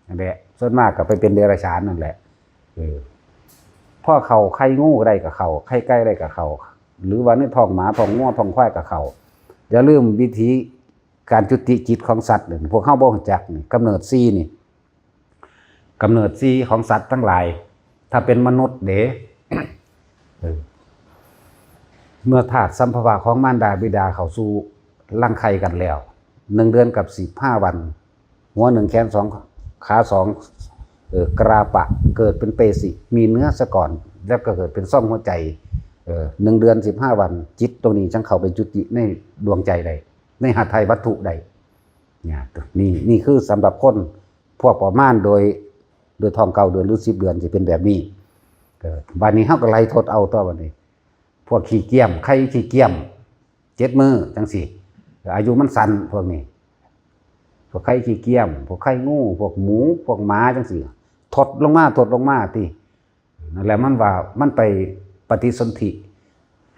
นั่นแหละ ส่วนมากก็ไปเป็นเดรัจฉานนั่นแหละ เออ พอเข้าไข่งูได้ก็เข้า ไข่ไก่ได้ก็เข้า หรือว่าในท้องหมา ท้องงัว ท้องควายก็เข้า อย่าลืมวิธีการจุติจิตของสัตว์นี่ พวกเฮาบ่รู้จักนี่ กำเนิดสี่นี่ กำเนิดสี่ของสัตว์ทั้งหลาย ถ้าเป็นมนุษย์เด้ เออ เมื่อธาตุสัมภวะของมารดาบิดาเข้าสู่รังไข่กันแล้ว หนึ่งเดือนกับสิบห้าวัน หัวหนึ่ง แขนสอง ขาสอง เออ กราปะ เกิดเป็นเปสิ มีเนื้อซะก่อน แล้วก็เกิดเป็นซ่องหัวใจ เออ หนึ่งเดือนสิบห้าวัน จิตตรงนี้จั่งเข้าไปจุติในดวงใจได้ ในหทัยวัตถุได้ เนี่ย นี่ นี่คือสำหรับคนพวกประมาณโดย โดยท้องเก้าเดือนหรือสิบเดือนสิเป็นแบบนี้ เออ บัดนี้เฮาก็ไล่ทดเอาต่อบัดนี้ พวกขี้เกียม ไข่ขี้เกียม เจ็ดมื้อจังซี่ อายุมันสั้นพวกนี้ พวกไข่ขี้เกียม พวกไข่งู พวกหมู พวกหมาจังซี่ ทดลงมา ทดลงมาติ นั่นแหละมันว่ามันไปปฏิสนธิ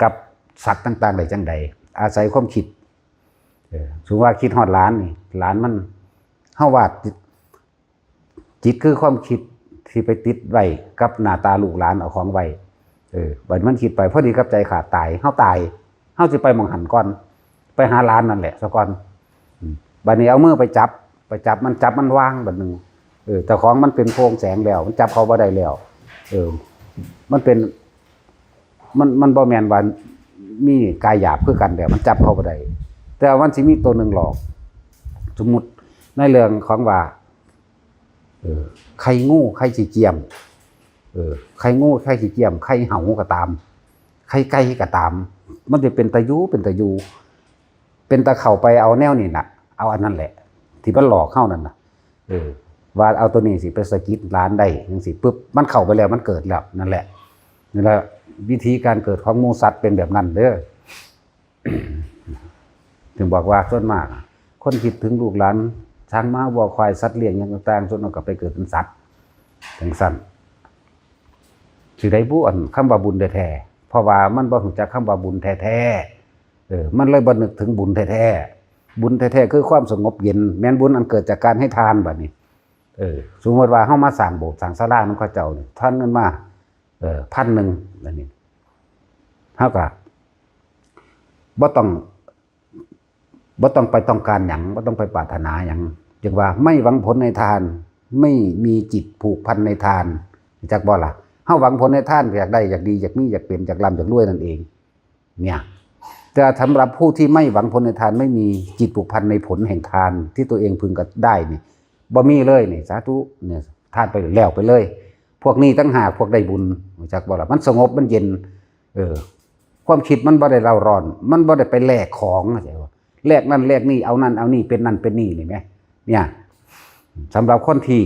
กับสัตว์ต่างๆได้จังใด อาศัยความคิด เออ สมมุติว่าคิดฮอดหลานนี่ หลานมัน เฮาว่าจิต จิตคือความคิดที่ไปติดไว้กับหน้าตาลูกหลานเอาของไว้ เออ บัดมันคิดไปพอดีกับใจขาดตาย เฮาตาย เฮาสิไปหม่องหั้นก่อน ไปหาหลานนั่นแหละซะก่อน อืม บัดนี้เอามือไปจับ ไปจับมัน จับมันวางบัดหนึ่ง เออ เจ้าของมันเป็นโพรงแสงแล้ว มันจับเขาบ่ได้แล้ว เออ มันเป็น มัน มันบ่แม่นว่ามีกายหยาบคือกันแล้ว มันจับเขาบ่ได้ แต่ว่ามันสิมีตัวหนึ่งหลอก สมมุติในเรื่องของว่า เออ ไข่งู ไข่ขี้เกียม เออ ไข่งู ไข่ขี้เกียม ไข่เหาก็ตาม ไข่ไก่ก็ตาม มันจะเป็นตายู เป็นตายู เป็นตาเข้าไปเอาแนวนี่น่ะ เอาอันนั้นแหละ ที่มันหลอกเฮานั่นน่ะ เออ ว่าเอาตัวนี้สิไปสะกิดหลานได้จังซี่ปุ๊บ มันเข้าไปแล้ว มันเกิดแล้ว นั่นแหละ นั่นแหละ วิธีการเกิดของหมู่สัตว์เป็นแบบนั้นเด้อ ถึงบอกว่าส่วนมาก คนคิดถึงลูกหลาน ช้างม้าวัวควายสัตว์เลี้ยงหยังต่างๆ ส่วนมากก็ไปเกิดเป็นสัตว์ จังซั่น สิได้บุอันคำว่าบุญแท้ๆ เพราะว่ามันบ่รู้จักคำว่าบุญแท้ๆ เออ มันเลยบ่นึกถึงบุญแท้ๆ บุญแท้ๆ คือความสงบเย็น แม่นบุญอันเกิดจากการให้ทานบัดนี้ เออ สมมุติว่าเฮามาสร้างโบสถ์สร้างศาลานำเขาเจ้านี่ ทอนเงินมา เออ พันหนึ่ง อันนี้ เฮาก็บ่ต้อง บ่ต้องไปต้องการหยัง บ่ต้องไปปรารถนาหยัง จั่งว่าไม่หวังผลในทาน ไม่มีจิตผูกพันในทาน จักบ่ล่ะ เฮาหวังผลในทาน อยากได้ อยากดี อยากมี อยากเป็น อยากร่ำ อยากรวยนั่นเอง เนี่ย แต่สำหรับผู้ที่ไม่หวังผลในทาน ไม่มีจิตผูกพันในผลแห่งทานที่ตัวเองพึงกระได้นี่ บ่มีเลยนี่ สาธุ เนี่ย ทานไปแล้วไปเลย พวกนี้ต่างหาก พวกได้บุญ จักบ่ล่ะ มันสงบ มันเย็น เออ ความคิดมันบ่ได้เร่าร้อน มันบ่ได้ไปแลกของ เข้าใจบ่ แลกนั่นแลกนี่ เอานั่นเอานี่ เป็นนั่นเป็นนี่ นี่แหม เนี่ย สำหรับคนที่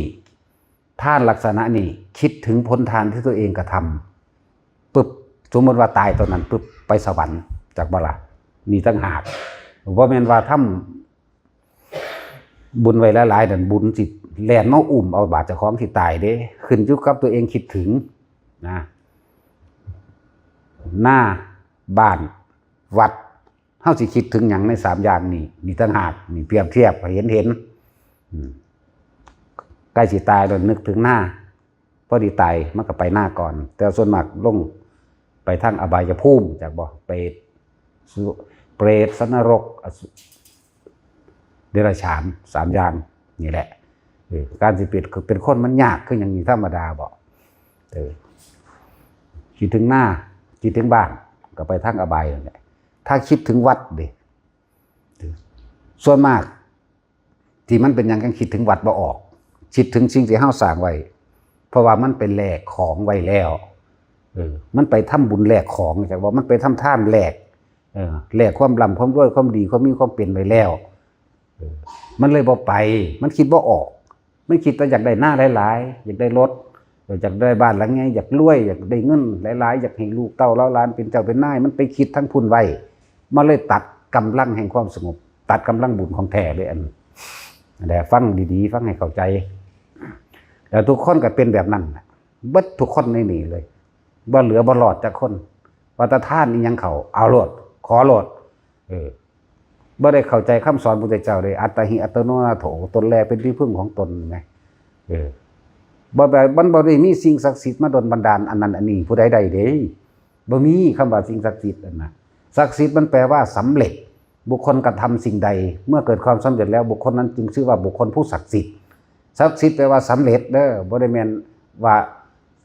ทานลักษณะนี้ คิดถึงผลทานที่ตัวเองกระทำปุ๊บ สมมติว่าตายตอนนั้นปุ๊บ ไปสวรรค์ จักบ่ล่ะ นี่ต่างหาก บ่แม่นว่าทำ บุญไว้หลายๆ นั่นบุญสิแล่นมาอุ้มเอาบาดเจ้าของสิตายเด้ ขึ้นอยู่กับตัวเองคิดถึงนะ หน้า บ้าน วัด เฮาสิคิดถึงหยังในสามอย่างนี้ นี่ต่างหาก นี่เปรียบเทียบให้เห็นเห็น อืม ใกล้สิตายแล้วนึกถึงหน้า พอดีตายมันก็ไปหน้าก่อน แต่ส่วนมากลงไปทางอบายภูมิ จักบ่ เปรต สุ เปรต สัตว์นรก อสุ เดรัจฉาน สามอย่างนี่แหละ เออ การสิเป็น เป็นคนมันยากคือหยังนี่ ธรรมดาบ่ เออ คิดถึงหน้า คิดถึงบ้าน ก็ไปทางอบายนั่นแหละ ถ้าคิดถึงวัดเด้ ส่วนมาก ที่มันเป็นหยังจั่งคิดถึงวัดบ่ออก คิดถึงสิ่งที่เฮาสร้างไว้ เพราะว่ามันไปแลกของไว้แล้ว เออ มันไปทำบุญแลกของ จักว่ามันไปทำทานแลก เออ แลกความร่ำความรวย ความดี ความมีความเป็นไว้แล้ว เออ มันเลยบ่ไป มันคิดบ่ออก มันคิดแต่อยากได้นาหลายๆ อยากได้รถ อยากได้บ้านหลังใหญ่ อยากรวย อยากได้เงินหลายๆ อยากให้ลูกเต้าเหล่าหลานเป็นเจ้าเป็นนาย มันไปคิดทั้งพุ้นไว้ มันเลยตัดกำลังแห่งความสงบ ตัดกำลังบุญของแท้เลยอันนี้ นั่นแหละ ฟังดีๆ ฟังให้เข้าใจ แล้วทุกคนก็เป็นแบบนั้นน่ะ เบิดทุกคนในนี่เลย บ่เหลือบ่รอดจักคน ว่าแต่ทานอีหยังเขา เอาโลด ขอโลด เออ บ่ได้เข้าใจคำสอนพุทธเจ้าเลย อัตตาหิอัตโนนาโถ ตนแลเป็นที่พึ่งของตนไง เออ บ่แบบ มันบ่ได้มีสิ่งศักดิ์สิทธิ์มาดลบันดาลอันนั้นอันนี้ ผู้ใดได้เด้ บ่มีคำว่าสิ่งศักดิ์สิทธิ์นั่นนะ ศักดิ์สิทธิ์มันแปลว่าสำเร็จ บุคคลกระทำสิ่งใด เมื่อเกิดความสำเร็จแล้ว บุคคลนั้นจึงชื่อว่าบุคคลผู้ศักดิ์สิทธิ์ ศักดิ์สิทธิ์แปลว่าสำเร็จเด้อ บ่ได้แม่นว่า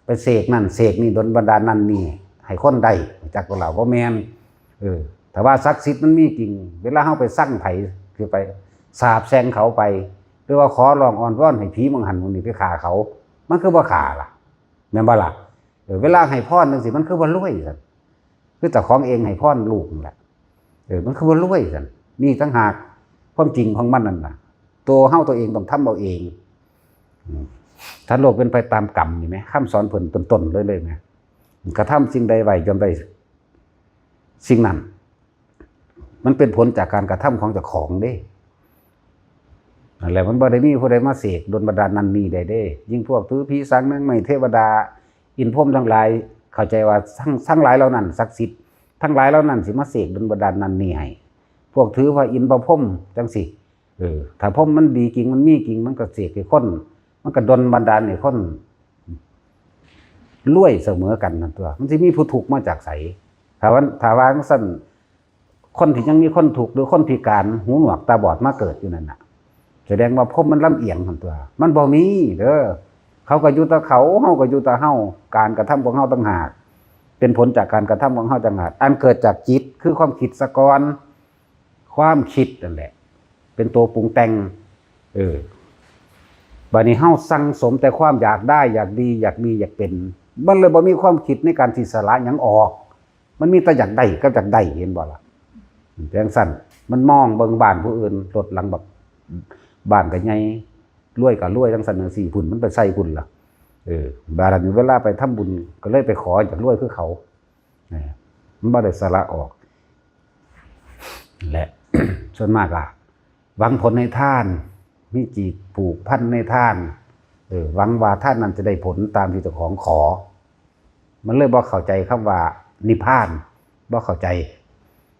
ไปเสกนั่นเสกนี่ ดลบันดาลนั่นนี่ ให้คนได้ จักตัวเราบ่แม่น เออ ถ้าว่าศักดิ์สิทธิ์มันมีจริง เวลาเฮาไปสั่งไผ คือไปสาปแช่งเขาไป หรือว่าขอร้องอ้อนวอนให้ผีมังหันมังนี่ไปฆ่าเขา มันคือบ่ฆ่าล่ะ แม่นบ่ล่ะ เออ เวลาให้พรจังซี่ มันคือบ่รวยซั่น คือเจ้าของเองให้พรลูกนั่นแหละ เออ มันคือบ่รวยซั่น นี่ต่างหากความจริงของมันนั่นน่ะ ตัวเฮาตัวเองต้องทำเอาเอง อืม ถ้าโลกเป็นไปตามกรรมนี่แหม คำสอนเพิ่นต้นๆ เลยเลยแหม กระทำสิ่งใดไว้ย่อมได้สิ่งนั้น มันเป็นผลจากการกระทำของเจ้าของเด้ นั่นแหละ มันบ่ได้มีผู้ใดมาเสกดลบันดาลนั่นนี่ได้เด้ ยิ่งพวกถือผีสางนางไม้เทวดา อินทร์พรหมทั้งหลาย เข้าใจว่าทั้ง ทั้งหลายเหล่านั้นศักดิ์สิทธิ์ ทั้งหลายเหล่านั้นสิมาเสกดลบันดาลนั่นนี่ให้ พวกถือพระอินทร์พระพรหมจังซี่ เออ ถ้าพรหมมันดีจริง มันมีจริง มันก็เสกให้คน มันก็ดลบันดาลให้คน รวยเสมอกันนั่นตัว มันสิมีผู้ทุกข์มาจากไส ถ้าว่า ถ้าว่าจั่งซั่น คนที่ยังมีคนทุกข์หรือคนพิการหูหนวกตาบอดมาเกิดอยู่นั่นน่ะ แสดงว่าพรหมมันลำเอียงหั่นตัว มันบ่มีเด้อ เขาก็อยู่แต่เขา เฮาก็อยู่แต่เฮา การกระทำของเฮาต่างหาก เป็นผลจากการกระทำของเฮาต่างหาก อันเกิดจากจิตคือความคิดซะก่อน ความคิดนั่นแหละ เป็นตัวปรุงแต่ง เออ บัดนี้เฮาสั่งสมแต่ความอยากได้ อยากดี อยากมี อยากเป็น มันเลยบ่มีความคิดในการที่สละหยังออก มันมีแต่อยากได้กับอยากได้ เห็นบ่ล่ะ จั่งซั่น มันมองเบิ่งบ้านผู้อื่น รถหลังบัก บ้านก็ใหญ่ รวยก็รวย จั่งซั่นจั่งซี่ พุ้น มันไปใส่พุ้นล่ะ เออ บาดนี้เวลาไปทำบุญก็เลยไปขออยากรวยคือเขา นะ มันบ่ได้สละออก และ ส่วนมากอะ หวังผลให้ทาน มีจิตผูกพันในทาน เออ หวังว่าทานนั้นจะได้ผลตามที่เจ้าของขอ มันเลยบ่เข้าใจคำว่านิพพาน บ่เข้าใจ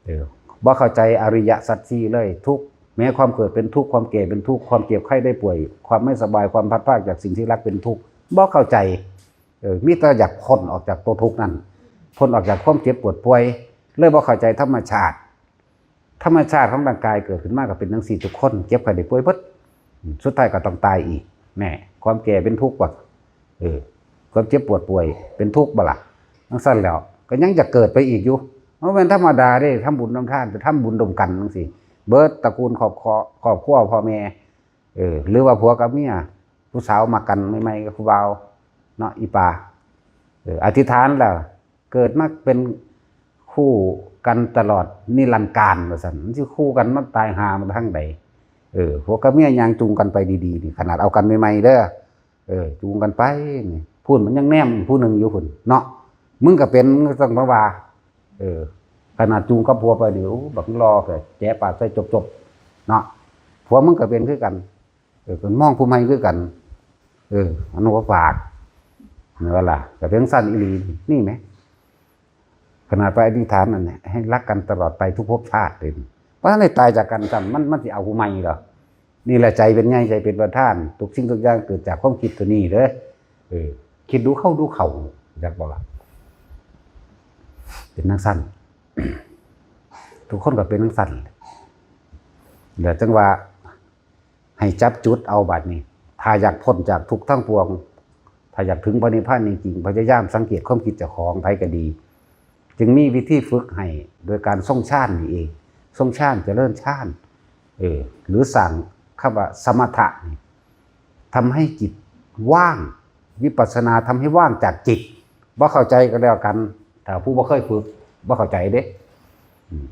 เออ บ่เข้าใจอริยสัจสี่เลย ทุกข์ แม้ความเกิดเป็นทุกข์ ความแก่เป็นทุกข์ ความเจ็บไข้ได้ป่วย ความไม่สบาย ความพลัดพรากจากสิ่งที่รักเป็นทุกข์ บ่เข้าใจ เออ มีแต่อยากพ้นออกจากตัวทุกข์นั่น พ้นออกจากความเจ็บปวดป่วย เลยบ่เข้าใจธรรมชาติ ธรรมชาติของร่างกายเกิดขึ้นมาก็เป็นจั่งซี่ทุกคน เจ็บไข้ได้ป่วยเบิด อืม สุดท้ายก็ต้องตายอีก แน่ ความแก่เป็นทุกข์บ่ เออ ความเจ็บปวดป่วยเป็นทุกข์บ่ล่ะ จั่งซั่นแล้ว ก็ยังจะเกิดไปอีกอยู่ มันเป็นธรรมดาเด้ ทำบุญทำทาน ไปทำบุญร่วมกันจั่งซี้ เบิดตระกูลครอบครัว ครอบครัวพ่อแม่ เออ หรือว่าผัวกับเมีย ผู้สาวมักกันใหม่ๆ กับผู้บ่าว เนาะ อีปา เออ อธิษฐานแล้ว เกิดมาเป็นคู่กันตลอดนิรันดร์กาลว่าซั่น มันสิคู่กันมาตายห่ามาทางใด เออ ผัวกับเมียย่างจูงกันไปดีๆ นี่ ขนาดเอากันใหม่ๆ เด้อ เออ จูงกันไปนี่ พุ้นมันยังแนมผู้หนึ่งอยู่พุ้น เนาะ มึงก็เป็น มึงก็ต้องมาว่า เออ ขนาดจูงกับผัวไปนี่ โอ้ บักหล่อแท้ แจ๋ปากใส่จบๆ เนาะ ผัวมึงก็เป็นคือกัน เออ ก็มองผู้ใหม่คือกัน เออ อันนั้นว่าฝาก นี่ว่าล่ะ ก็เป็นจั่งซั่นอีหลี นี่แหม ขนาดไปอธิษฐานนั่นแหละ ให้รักกันตลอดไปทุกภพชาติเลย เพราะฉะนั้นตายจากกันซ้ำ มัน มันสิเอาผู้ใหม่เหรอ นี่แหละใจเป็นใหญ่ ใจเป็นประธาน ทุกสิ่งทุกอย่างเกิดจากความคิดตัวนี้เด้อ เออ คิดดูเข้าดูเข้า จักบ่ล่ะ เป็นจั่งซั่น ทุกคนก็เป็นจั่งซั่น เดี๋ยวจั่งว่า ให้จับจุดเอาบัดนี้ ถ้าอยากพ้นจากทุกข์ทั้งปวง ถ้าอยากถึงพระนิพพานจริงๆ พยายามสังเกตความคิดเจ้าของ ไผก็ดี จึงมีวิธีฝึกให้ โดยการทรงฌานนี่เอง ทรงฌาน เจริญฌาน เออ หรือสร้างคำว่าสมถะนี่ ทำให้จิตว่าง วิปัสสนาทำให้ว่างจากจิต บ่เข้าใจก็แล้วกัน ถ้าผู้บ่เคยฝึก บ่เข้าใจเด้ อืม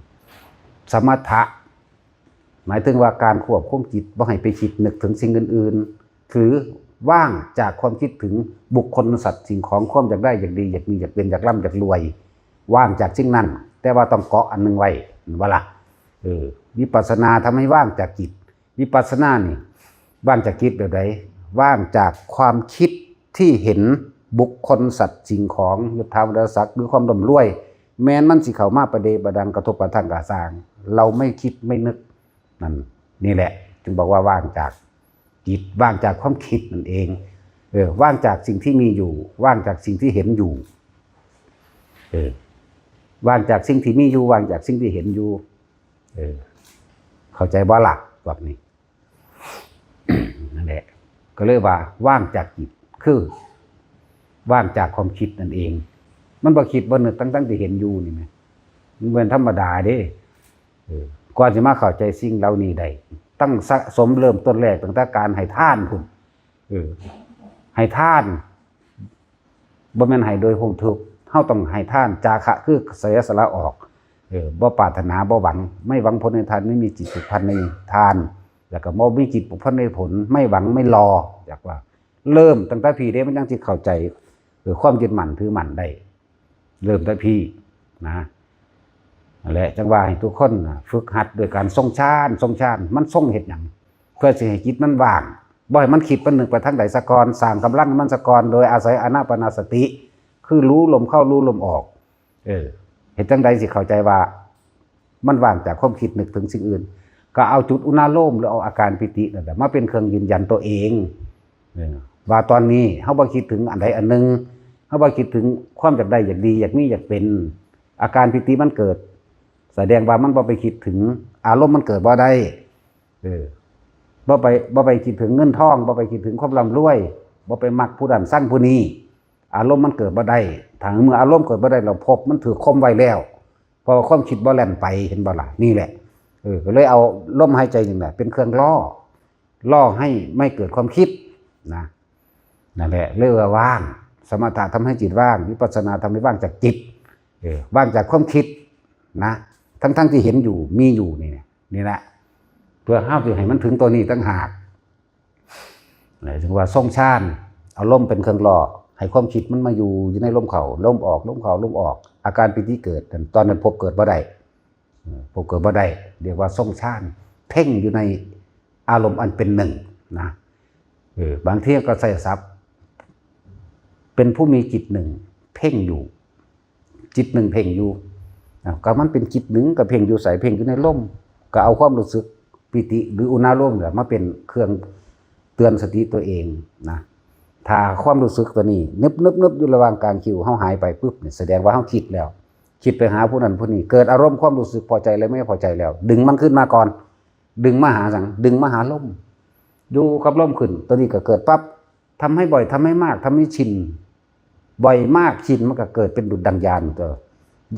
สมถะ หมายถึงว่าการควบคุมจิตบ่ให้ไปคิดนึกถึงสิ่งอื่นๆ หรือว่างจากความคิดถึงบุคคลสัตว์สิ่งของ ความอยากได้อยากดีอยากมีอยากเป็นอยากร่ำอยากรวย ว่างจากสิ่งนั้น แต่ว่าต้องเกาะอันหนึ่งไว้ เห็นบ่ล่ะ เออ วิปัสสนาทำให้ว่างจากจิต วิปัสสนานี่ ว่างจากจิตแบบใด ว่างจากความคิดที่เห็นบุคคลสัตว์สิ่งของ ยศถาบรรดาศักดิ์ หรือความร่ำรวย แม้นมันสิเข้ามาประเดประดังกระทบกระทั่งกระซ่าง เราไม่คิดไม่นึก นั่น นี่แหละ จึงบอกว่าว่างจากจิต ว่างจากความคิดนั่นเอง เออ ว่างจากสิ่งที่มีอยู่ ว่างจากสิ่งที่เห็นอยู่ เออ ว่างจากสิ่งที่มีอยู่ ว่างจากสิ่งที่เห็นอยู่ เออ เข้าใจบ่ล่ะ พวกนี้ นั่นแหละ ก็เลยว่าว่างจากจิต คือ ว่างจากความคิดนั่นเอง มันบ่คิดบ่นึก ทั้งๆที่เห็นอยู่นี่แหม มันเป็นธรรมดาเด้ เออ ก่อนสิมาเข้าใจสิ่งเหล่านี้ได้ ต้องสะสมเริ่มต้นแรกตั้งแต่การให้ทานพุ้น เออ ให้ทาน บ่แม่นให้โดยความทุกข์ เฮาต้องให้ทาน จาคะคือเสียสละออก เออ บ่ปรารถนา บ่หวัง ไม่หวังผลในทาน ไม่มีจิตผูกพันในทาน แล้วก็บ่มีจิตผูกพันในผล ไม่หวัง ไม่รอ อยากว่า เริ่มตั้งแต่พี้เด้ มันจั่งสิเข้าใจ เออ ความยึดมั่นถือมั่นได้ เริ่มแต่พี้นะ นั่นแหละ จั่งว่าให้ทุกคนน่ะ ฝึกหัดโดยการทรงฌาน ทรงฌาน มันทรงเฮ็ดหยัง เพื่อสิให้จิตมันว่าง บ่ให้มันคิดมันนึกไปทางใดซะก่อน สร้างกำลังมันซะก่อน โดยอาศัยอานาปานสติ คือรู้ลมเข้า รู้ลมออก เออ เฮ็ดจั่งใดสิเข้าใจว่า มันว่างจากความคิดนึกถึงสิ่งอื่น ก็เอาจุดอุณาโลม หรือเอาอาการปีตินั่นแหละมาเป็นเครื่องยืนยันตัวเอง เออ ว่าตอนนี้เฮาบ่คิดถึงอันใดอันหนึ่ง เฮาบ่คิดถึงความอยากได้อยากดี อยากมีอยากเป็น อาการปีติมันเกิด แสดงว่ามันบ่ไปคิดถึง อารมณ์มันเกิดบ่ได้ เออ บ่ไป บ่ไปคิดถึงเงินทอง บ่ไปคิดถึงความร่ำรวย บ่ไปมักผู้นั้นชังผู้นี้ อารมณ์มันเกิดบ่ได้ ถ้าเมื่ออารมณ์เกิดบ่ได้ เราภพมันถืกข่มไว้แล้ว เพราะว่าความคิดบ่แล่นไป เห็นบ่ล่ะ นี่แหละ เออ ก็เลยเอาลมหายใจนี่แหละเป็นเครื่องล่อ ล่อให้ไม่เกิดความคิดนะ นั่นแหละ เรียกว่าว่าง สมถะทำให้จิตว่าง วิปัสสนาทำให้ว่างจากจิต เออ ว่างจากความคิดนะ ทั้งๆที่เห็นอยู่ มีอยู่นี่ นี่แหละ เพื่อเฮาสิให้มันถึงตัวนี้ต่างหาก เลยถึงว่าทรงฌาน เอาลมเป็นเครื่องล่อ ให้ความคิดมันมาอยู่ อยู่ในลมเข้า ลมออก ลมเข้า ลมออก อาการปีติเกิด ตอนนั้นภพเกิดบ่ได้ เออ ภพเกิดบ่ได้ เรียกว่าทรงฌาน เพ่งอยู่ในอารมณ์อันเป็นหนึ่งนะ เออ บางทีก็ใช้ศัพท์ เป็นผู้มีจิตหนึ่ง เพ่งอยู่ จิตหนึ่งเพ่งอยู่ อ่ะ ก็มันเป็นจิตหนึ่ง ก็เพ่งอยู่ไส เพ่งอยู่ในลม ก็เอาความรู้สึกปีติหรืออุณาโลมเนี่ยมาเป็นเครื่องเตือนสติตัวเองนะ ถ้าความรู้สึกตัวนี้นึบนึบนึบอยู่ระหว่างกลางคิ้วเฮาหายไปปุ๊บเนี่ย แสดงว่าเฮาคิดแล้ว คิดไปหาผู้นั้นผู้นี้ เกิดอารมณ์ความรู้สึกพอใจและไม่พอใจแล้ว ดึงมันขึ้นมาก่อน ดึงมาหาสัง ดึงมาหาลม อยู่กับลมขึ้น ตัวนี้ก็เกิดปั๊บ ทำให้บ่อย ทำให้มาก ทำให้ชิน บ่อยมาก ชิน มันก็เกิดเป็นดุจดังญาณ ตัว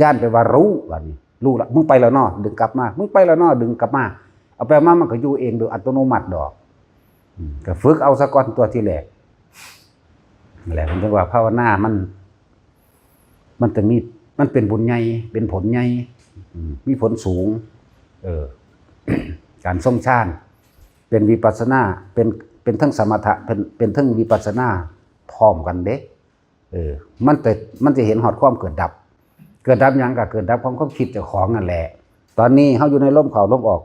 ญาณแปลว่ารู้ ว่านี่ รู้ละ มึงไปแล้วเนาะ ดึงกลับมา มึงไปแล้วเนาะ ดึงกลับมา เอาไปมา มันก็อยู่เองโดยอัตโนมัติดอก อืม ก็ฝึกเอาซะก่อนตัวที่แรก นั่นแหละ มันเรียกว่าภาวนา มัน มันจะมี มันเป็นบุญใหญ่ เป็นผลใหญ่ อืม มีผลสูง เออ การทรงฌาน เป็นวิปัสสนา เป็น เป็นทั้งสมถะ เป็น เป็นทั้งวิปัสสนา พร้อมกันเด้ เออ มันจะ มันจะเห็นฮอดความเกิดดับ เกิดดับหยัง ก็เกิดดับของความคิดเจ้าของนั่นแหละ ตอนนี้เฮาอยู่ในลมเข้าลมออก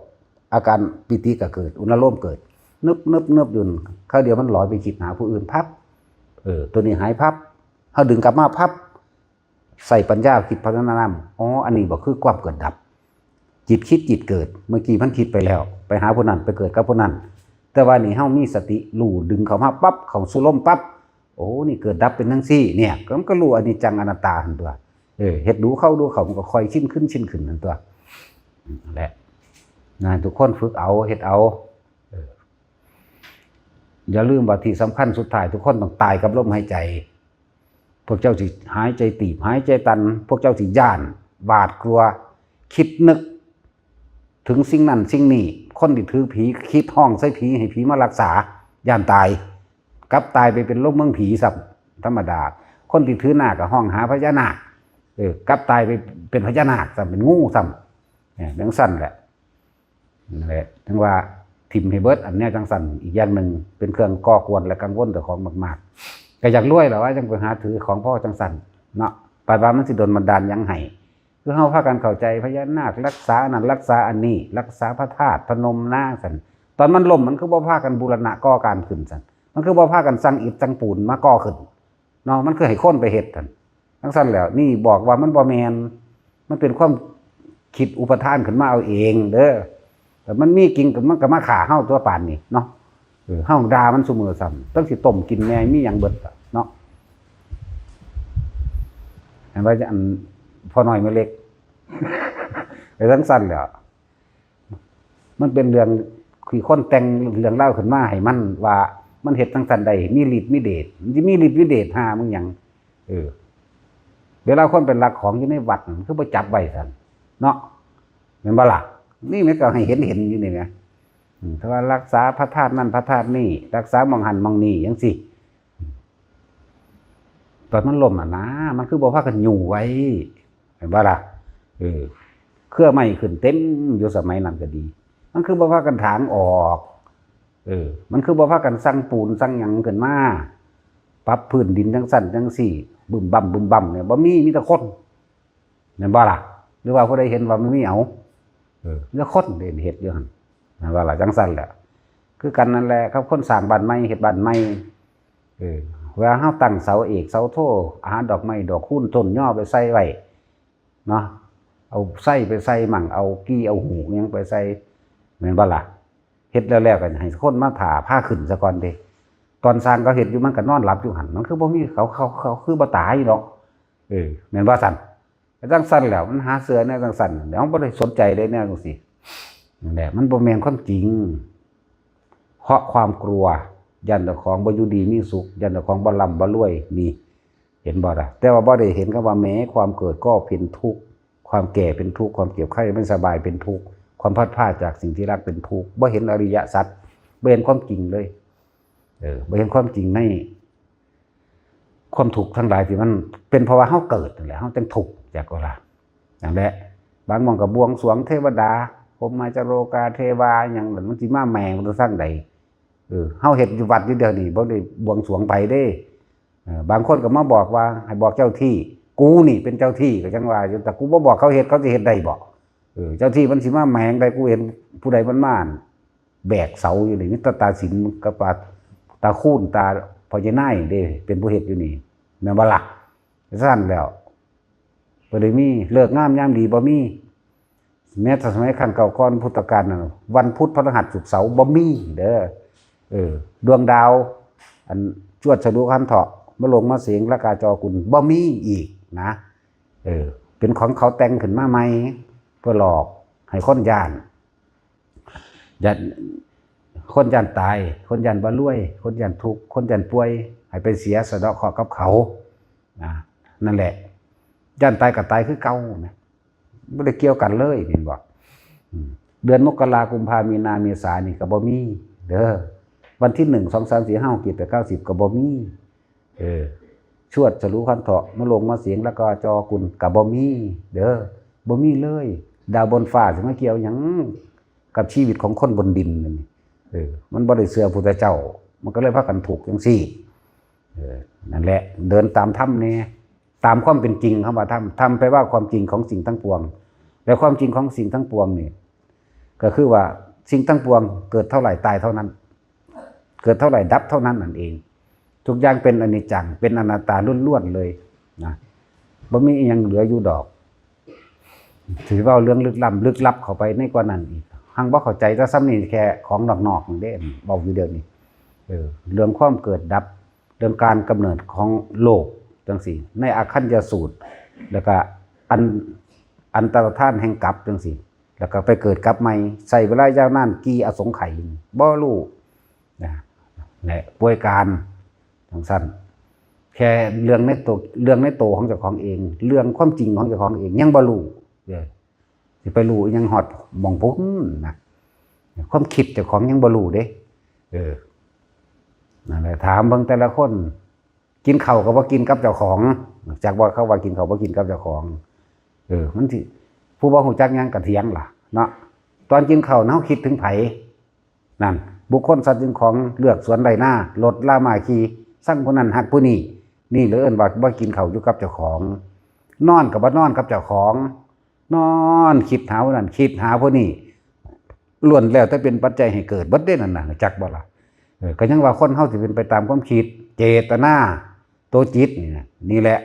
อาการปีติก็เกิด อุณาโลมเกิด นึบนึบนึบอยู่ คราวเดียวมันลอยไปคิดหาผู้อื่นพับ เออ ตัวนี้หายพับ เฮาดึงกลับมาพับ ใส่ปัญญาคิดพัฒนานำ อ๋อ อันนี้บ่คือความเกิดดับ จิตคิดจิตเกิด เมื่อกี้มันคิดไปแล้ว ไปหาผู้นั้น ไปเกิดกับผู้นั้น แต่ว่านี่เฮามีสติรู้ ดึงเข้ามาปั๊บ เข้าสู่ลมปั๊บ โอ้ นี่เกิดดับเป็นจั่งซี้ เนี่ย ก็มันก็รู้อนิจจังอนัตตาหั่นตัว เออ เฮ็ดดูเข้าดูเข้า มันก็ค่อยชินขึ้น ชินขึ้นหั่นตัว อืม นั่นแหละ นะ ทุกคนฝึกเอา เฮ็ดเอา เออ อย่าลืมว่าที่สำคัญสุดท้าย ทุกคนต้องตายกับลมหายใจ พวกเจ้าสิหายใจตีบ หายใจตัน พวกเจ้าสิย้าน หวาดกลัว คิดนึก ถึงสิ่งนั้นสิ่งนี้ คนที่ถือผี คิดฮ้องใส่ผี ให้ผีมารักษา ย้านตาย กลับตายไปเป็นลงเมืองผีซ้ ธรรมดา คนที่ถือนาคก็ฮ้องหาพญานาค เออ กลับตายไปเป็นพญานาคซ้ำ เป็นงูซ้ำ เนี่ย จั่งซั้นแหละ นั่นแหละ ถึงว่าถิ่มให้เบิด อันเนี้ยจั่งซั้น อีกอย่างหนึ่ง เป็นเครื่องก่อกวนและกังวลเจ้าของมากๆ ก็อยากรวยแหละว่าจั่งไปหาถือของพ่อจั่งซั้นเนาะ ปานว่ามันสิดลบันดาลหยังให้ คือเฮาพากันเข้าใจพญานาครักษาอันนั้นรักษาอันนี้ รักษาพระธาตุพนมนะซั้น ตอนมันล่มมันคือบ่พากันบูรณะก่อการขึ้นซั้น มันคือบ่พากันสั่งอิฐสั่งปูนมาก่อขึ้น เนาะ มันคือให้คนไปเฮ็ดซั้น จั่งซั้นแล้ว นี่บอกว่ามันบ่แม่น มันเป็นความคิดอุปทานขึ้นมาเอาเองเด้อ แต่มันมีจริงก็มันก็มาฆ่าเฮาตัวปานนี้เนาะ เออ เฮาด่ามันซุมื้อซ้ำ จั่งสิต้มกินแหน่ มีหยังเบิดล่ะเนาะ เห็นว่าอันพ่อน้อยแม่เล็ก ไปจั่งซั้นแหล้ว มันเป็นเรื่องที่คนแต่งเรื่องราวขึ้นมาให้มันว่ามันเฮ็ดจั่งซั้นได้ มีฤทธิ์มีเดช มันสิมีฤทธิ์มีเดชห่ามึงหยัง เออ เวลาคนไปลักของอยู่ในวัดนั่นคือบ่จับไว้ซั้นเนาะ แม่นบ่ล่ะ นี่มันก็ให้เห็นเห็นอยู่นี่แหม อืม ถ้าว่ารักษาพระธาตุนั่นพระธาตุนี่ รักษาหม่องหั่นหม่องนี่จั่งซี้ ตอนมันล่มน่ะนะ มันคือบ่พากันอยู่ไว้ เห็นบ่ล่ะ เออ เครือไม้ขึ้นเต็มอยู่สมัยนั้นก็ดี มันคือบ่พากันถางออก เออ มันคือบ่พากันสั่งปูนสั่งหยังขึ้นมา ปรับพื้นดินจั่งซั้นจั่งซี้ บึ้มบั้มบึ้มบั้มเนี่ย บ่มี มีแต่คน แม่นบ่ล่ะ หรือว่าผู้ใดเห็นว่ามันมี เอา เออ มีแต่คนเด่นเฮ็ดอยู่หั่น แม่นบ่ล่ะ จั่งซั้นแหละ คือกันนั่นแหละ กับคนสร้างบ้านใหม่ เฮ็ดบ้านใหม่ เออ เวลาเฮาตั้งเสาเอกเสาโท หาดอกไม้ดอกคูณต้นยอไปใส่ไว้เนาะ เอาไส้ไปใส่มั่ง เอากี่เอาหูกหยังไปใส่ แม่นบ่ล่ะ เฮ็ดแล้วๆ ก็ให้คนมาถ่าพาขึ้นซะก่อนเด้ ตอนสร้างเขาเฮ็ดอยู่มันก็นอนหลับอยู่หั่น มันคือบ่มี เขา เขา เขาคือบ่ตายดอก เออ แม่นบ่ซั้น จั่งซั้นแหล้ว มันหาเชื่อแนวจั่งซั้น เดี๋ยวบ่ได้สนใจเลยแนวจั่งซี้ นั่นแหละ มันบ่แม่นความจริง เพราะความกลัว ย้านเจ้าของบ่อยู่ดีมีสุข ย้านเจ้าของบ่ร่ำบ่รวย นี่ เห็นบ่ล่ะ แต่ว่าบ่ได้เห็นคำว่า แม้ความเกิดก็เป็นทุกข์ ความแก่เป็นทุกข์ ความเจ็บไข้ไม่สบายเป็นทุกข์ ความพลัดพรากจากสิ่งที่รักเป็นทุกข์ บ่เห็นอริยสัจ บ่เห็นความจริงเลย เออ บ่เห็นความจริงใน ความทุกข์ทั้งหลายที่มันเป็นเพราะว่าเฮาเกิดนั่นแหละ เฮาจั่งทุกข์ จักว่าล่ะ นั่นแหละ บางหม่องก็บวงสรวงเทวดา พรหมาจาโรกาเทวา หยังนั่น มันสิมาแม่งมันทางใด เออ เฮาเฮ็ดอยู่วัดอยู่เดี๋ยวนี้ บ่ได้บวงสรวงไผเด้ เออ บางคนก็มาบอกว่า ให้บอกเจ้าที่ กูนี่เป็นเจ้าที่ ก็จั่งว่าอยู่ แต่กูบ่บอกเขาเฮ็ด เขาสิเฮ็ดได้บ่ เออ เจ้าที่มันสิมาแม่งใด กูเห็นผู้ใดมันมา แบกเสาอยู่นี่ มีแต่ตาสินกับตา ตาคูณ ตาพ่อใหญ่นายเด้ เป็นผู้เฮ็ดอยู่นี่ แม่นบ่ล่ะ ซั่นแล้ว บ่ได้มี ฤกษ์งามยามดีบ่มี แม้แต่สมัยครั้งเก่าก่อนพุทธกาลนั่น วันพุธ พฤหัส ศุกร์ เสาร์ บ่มีเด้อ เออ ดวงดาว อันจวดสะดุคันเถาะ มาลงมาเสง ละกาจอกุล บ่มีอีกนะ เออ เป็นของเขาแต่งขึ้นมาใหม่ เพื่อหลอกให้คนย้าน ย้าน คนย้านตาย คนย้านบ่รวย คนย้านทุกข์ คนย้านป่วย ให้ไปเสียสะเดาะเคราะห์กับเขา นะ นั่นแหละ ย้านตายก็ตายคือเก่านะ บ่ได้เกี่ยวกันเลย เห็นบ่ อืม เดือนมกรา กุมภา มีนา เมษานี่ก็บ่มี เด้อ วันที่หนึ่ง สอง สาม สี่ ห้า หก เจ็ด แปด เก้า สิบ ก็บ่มี เออ ชวด สะหรู คันเถาะ มาลงมาเสง ละกาจอกุล ก็บ่มี เด้อ บ่มีเลย ดาวบนฟ้าสิมาเกี่ยวหยังกับชีวิตของคนบนดินนั่นนี่ เออ มันบ่ได้เชื่อพุทธเจ้า มันก็เลยพากันทุกข์จั่งซี้ เออ นั่นแหละ เดินตามธรรมแน่ ตามความเป็นจริง คำว่าธรรม ธรรมแปลว่าความจริงของสิ่งทั้งปวง และความจริงของสิ่งทั้งปวงนี่ ก็คือว่าสิ่งทั้งปวงเกิดเท่าไหร่ตายเท่านั้น เกิดเท่าไหร่ดับเท่านั้นนั่นเอง ทุกอย่างเป็นอนิจจัง เป็นอนัตตาล้วนๆเลยนะ บ่มีอิหยังเหลืออยู่ดอก สิเว้าเรื่องลึกล้ำลึกลับเข้าไปในกว่านั้นอีก หังบ่เข้าใจ แต่ส่ำนี้แค่ของนอกๆนั่นเด้ เว้าอยู่เดี๋ยวนี้ เออ เรื่องความเกิดดับ เรื่องการกำเนิดของโลกจั่งซี้ ในอาคัญญสูตร แล้วก็อัน อันตรธานแห่งกลับจั่งซี้ แล้วก็ไปเกิดกลับใหม่ ใช้เวลายาวนานกี่อสงไขย บ่รู้นะ และป่วยการจั่งซั้น แค่เรื่องในตัว เรื่องในตัวของเจ้าของเอง เรื่องความจริงของเจ้าของเองยังบ่รู้ เออ สิไปรู้อิหยังฮอดหม่องพุ้นนะ ความคิดเจ้าของยังบ่รู้เด้ เออ นั่นแหละ ถามเบิ่งแต่ละคน กินข้าวก็บ่กินกับเจ้าของ จักว่าเขาว่ากินข้าวบ่กินกับเจ้าของ เออ มันสิ ผู้บ่ฮู้จักหยังก็เถียงล่ะเนาะ ตอนกินข้าวเฮาคิดถึงไผ นั่น บุคคลสัตว์สิ่งของ เฮือนสวนไร่นา รถลามาขี่ ซังผู้นั้นฮักผู้นี้ นี่เลยเอิ้นว่าบ่กินข้าวอยู่กับเจ้าของ นอนก็บ่นอนกับเจ้าของ นอนคิดหาผู้นั้นคิดหาผู้นี้ ล้วนแล้วแต่เป็นปัจจัยให้เกิดเบิดเด้นั่นน่ะ จักบ่ล่ะ เออ ก็ยังว่าคนเฮาสิเป็นไปตามความคิด เจตนา ตัวจิตนี่นะ นี่แหละ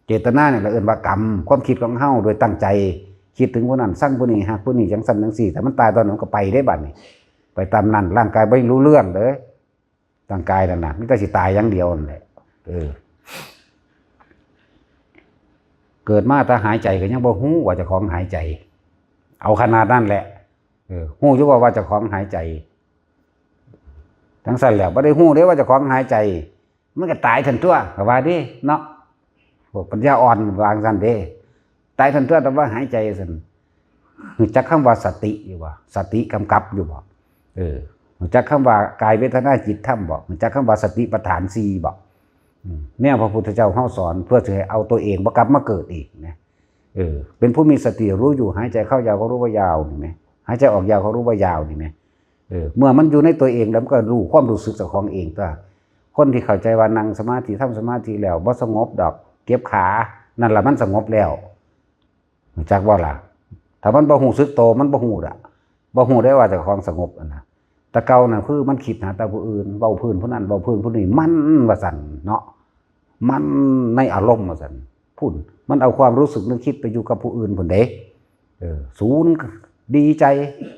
เจตนาเนี่ยเราเอิ้นว่ากรรม ความคิดของเฮาโดยตั้งใจ คิดถึงผู้นั้นซังผู้นี้ฮักผู้นี้จังซั่นจังซี่ แต่มันตายตอนนั้นก็ไปได้บัดนี้ ไปตามนั้น ร่างกายบ่รู้เรื่องเลย ร่างกายนั่นน่ะ มีแต่สิตายอย่างเดียวนั่นแหละ เออ เกิดมาแต่หายใจก็ยังบ่ฮู้ว่าเจ้าของหายใจ เอาขนาดนั้นแหละ เออ ฮู้อยู่บ่ว่าเจ้าของหายใจ จังซั่นแหละ บ่ได้ฮู้เด้ว่าเจ้าของหายใจ มันก็ตายทันตัว ก็ว่าเด้เนาะ พวกปัญญาอ่อนว่าจังซั่นเด้ ตายทันตัว แต่ว่าหายใจซั่น ฮู้จักคำว่าสติอยู่บ่ สติกำกับอยู่บ่ เออ ฮู้จักคำว่ากายเวทนาจิตธรรมบ่ ฮู้จักคำว่าสติปัฏฐานสี่บ่ อืม แนวพระพุทธเจ้าเฮาสอน เพื่อสิให้เอาตัวเองบ่กลับมาเกิดอีกนะ เออ เป็นผู้มีสติรู้อยู่ หายใจเข้ายาวก็รู้ว่ายาวนี่แหม หายใจออกยาวก็รู้ว่ายาวนี่แหม เออ เมื่อมันอยู่ในตัวเองแล้วมันก็รู้ความรู้สึกเจ้าของเองตัว คนที่เข้าใจว่านั่งสมาธิ ทำสมาธิแล้วบ่สงบดอก เจ็บขา นั่นล่ะมันสงบแล้ว ฮู้จักบ่ล่ะ ถ้ามันบ่ฮู้สึกโต มันบ่ฮู้ดอก บ่ฮู้ได้ว่าเจ้าของสงบอะนะ แต่เก่านั่นคือมันคิดหาแต่ผู้อื่น เว้าพื้นผู้นั้น เว้าพื้นผู้นี้ มันว่าซั่นเนาะ มันในอารมณ์ว่าซั่น พุ้น มันเอาความรู้สึกนึกคิดไปอยู่กับผู้อื่นพุ้นเด้ เออ สูนดีใจ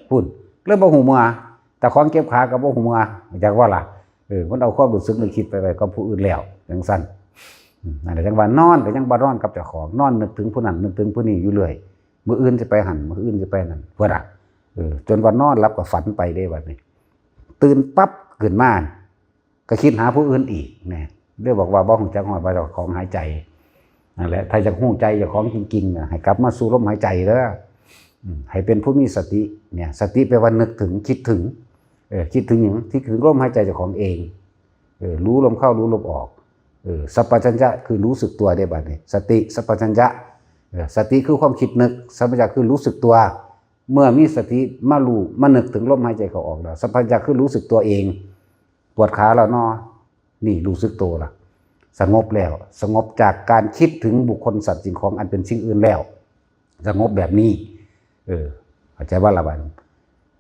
พุ้น เลยบ่ฮู้เมื่อ เจ้าของเจ็บขาก็บ่ฮู้เมื่อ ฮู้จักบ่ล่ะ เออ มันเอาความรู้สึกนึกคิดไปไว้กับผู้อื่นแล้ว จังซั่น อืม นั่นแหละ จังว่านอนก็ยังบ่นอนกับเจ้าของ นอนนึกถึงผู้นั้น นึกถึงผู้นี้อยู่เรื่อย มื้ออื่นสิไปหั่น มื้ออื่นสิไปนั่น พุ้นน่ะ เออ จนว่านอนหลับก็ฝันไปเด้บัดนี้ ตื่นปั๊บขึ้นมา ก็คิดหาผู้อื่นอีกนะ เลยบอกว่าบ่ฮู้จักฮอดว่าเจ้าของหายใจ นั่นแหละ ถ้าอยากฮู้ใจเจ้าของจริงๆน่ะ ให้กลับมาสู่ลมหายใจเด้อ อืม ให้เป็นผู้มีสติ เนี่ย สติแปลว่านึกถึง คิดถึง เออ คิดถึงหยัง คิดถึงลมหายใจเจ้าของเอง เออ รู้ลมเข้า รู้ลมออก เออ สัมปชัญญะคือรู้สึกตัวเด้บัดนี้ สติ สัมปชัญญะ เออ สติคือความคิดนึก สัมปชัญญะคือรู้สึกตัว เมื่อมีสติมารู้ มานึกถึงลมหายใจเข้าออกแล้ว สัมปชัญญะคือรู้สึกตัวเอง ปวดขาแล้วเนาะ นี่รู้สึกตัวละ สงบแล้ว สงบจากการคิดถึงบุคคลสัตว์สิ่งของอันเป็นสิ่งอื่นแล้ว สงบแบบนี้ เออ เข้าใจบ่ล่ะบัดนี้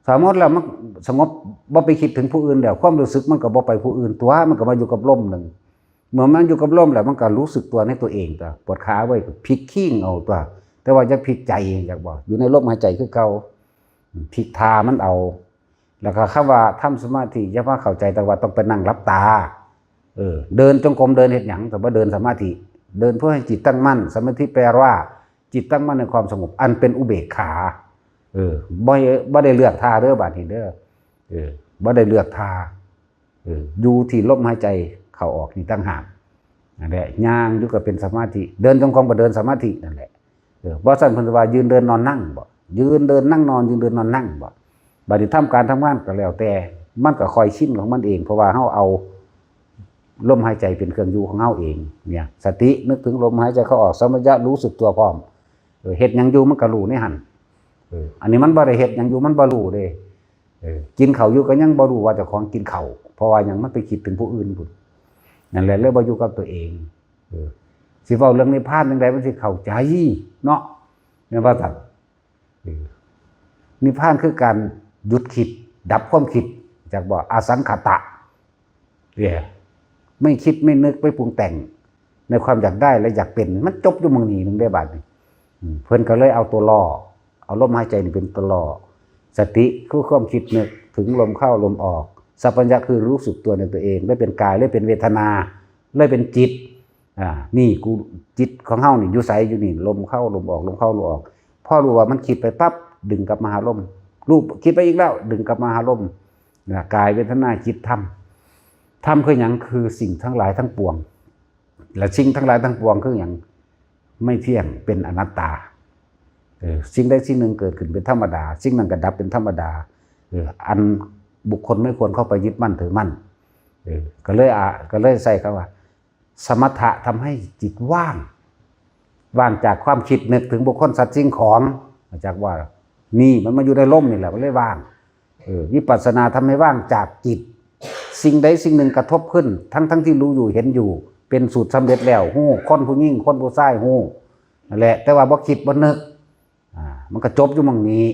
สมมติแล้วมันสงบ บ่ไปคิดถึงผู้อื่นแล้ว ความรู้สึกมันก็บ่ไปผู้อื่นตัว มันก็มาอยู่กับลมหนึ่ง เมื่อมันอยู่กับลมแล้วมันก็รู้สึกตัวในตัวเองตัว ปวดขาเว้ย ก็พลิกคิงเอาตัว แต่ว่าอย่าพลิกใจ จักบ่ อยู่ในลมหายใจคือเก่า พลิกท่ามันเอา แล้วก็คำว่าทำสมาธิ อย่ามาเข้าใจแต่ว่าต้องไปนั่งหลับตา เออ เดินจงกรม เดินเฮ็ดหยัง แต่ว่าเดินสมาธิ เดินเพื่อให้จิตตั้งมั่น สมาธิแปลว่า จิตตั้งมั่นในความสงบ อันเป็นอุเบกขา เออ บ่ บ่ได้เลือกท่าเด้อ บัดนี้เด้อ เออ บ่ได้เลือกท่า เออ อยู่ที่ลมหายใจเข้าออกนี่ต่างหาก นั่นแหละ ย่างอยู่ก็เป็นสมาธิ เดินจงกรมก็เดินสมาธินั่นแหละ เออ บ่ซั่นเพิ่นว่ายืนเดินนอนนั่งบ่ ยืนเดินนั่งนอน ยืนเดินนอนนั่งบ่ บัดนี้ทำการทำงานก็แล้วแต่ มันก็ค่อยชินของมันเอง เพราะว่าเฮาเอาลมหายใจเป็นเครื่องอยู่ของเฮาเอง เนี่ย สตินึกถึงลมหายใจเข้าออก สัมปชัญญะรู้สึกตัวพร้อม เออ เฮ็ดหยังอยู่มันก็รู้ในหั่น เออ อันนี้มันบ่ได้เฮ็ดหยังอยู่ มันบ่รู้เด้ เออ กินข้าวอยู่ก็ยังบ่รู้ว่าเจ้าของกินข้าว เพราะว่าหยัง มันไปคิดถึงผู้อื่นพุ้น นั่นแหละ เลยบ่อยู่กับตัวเอง เออ สิเว้าเรื่องนิพพานจั่งใดมันสิเข้าใจเนาะ แม่นบ่ซั่น เออ นิพพานคือการหยุดคิด ดับความคิด จักบ่ อสังขตะ เนี่ย ไม่คิดไม่นึกไม่ปรุงแต่ง ในความอยากได้และอยากเป็น มันจบอยู่หม่องนี้หนึ่งได้บาดนี้ อืม เพิ่นก็เลยเอาตัวล่อ เอาลมหายใจนี่เป็นตัวล่อ สติคือความคิดนึกถึงลมเข้าลมออก สัมปชัญญะคือรู้สึกตัวในตัวเอง และเป็นกาย และเป็นเวทนา และเป็นจิต อ่า นี่กู จิตของเฮานี่อยู่ไส อยู่นี่ ลมเข้าลมออก ลมเข้าลมออก พอรู้ว่ามันคิดไปปั๊บ ดึงกลับมาหาลม รู้ คิดไปอีกแล้ว ดึงกลับมาหาลม นะ กาย เวทนา จิต ธรรม ธรรมคือหยัง คือสิ่งทั้งหลายทั้งปวง และสิ่งทั้งหลายทั้งปวงคือหยัง ไม่เที่ยง เป็นอนัตตา เออ สิ่งใดสิ่งหนึ่งเกิดขึ้นเป็นธรรมดา สิ่งนั้นก็ดับเป็นธรรมดา เออ อันบุคคลไม่ควรเข้าไปยึดมั่นถือมั่น เออ ก็เลยอ่ะ ก็เลยใส่คำว่า สมถะทำให้จิตว่าง ว่างจากความคิดนึกถึงบุคคลสัตว์สิ่งของ จากว่านี่มันมาอยู่ในลมนี่แหละ มันเลยว่าง เออ วิปัสสนาทำให้ว่างจากจิต สิ่งใดสิ่งหนึ่งกระทบขึ้น ทั้งทั้งที่รู้อยู่เห็นอยู่ เป็นสูตรสำเร็จแล้ว ฮู้ คนผู้หญิง คนผู้ชาย ฮู้ นั่นแหละ แต่ว่าบ่คิดบ่นึก อ่า มันก็จบอยู่หม่องนี้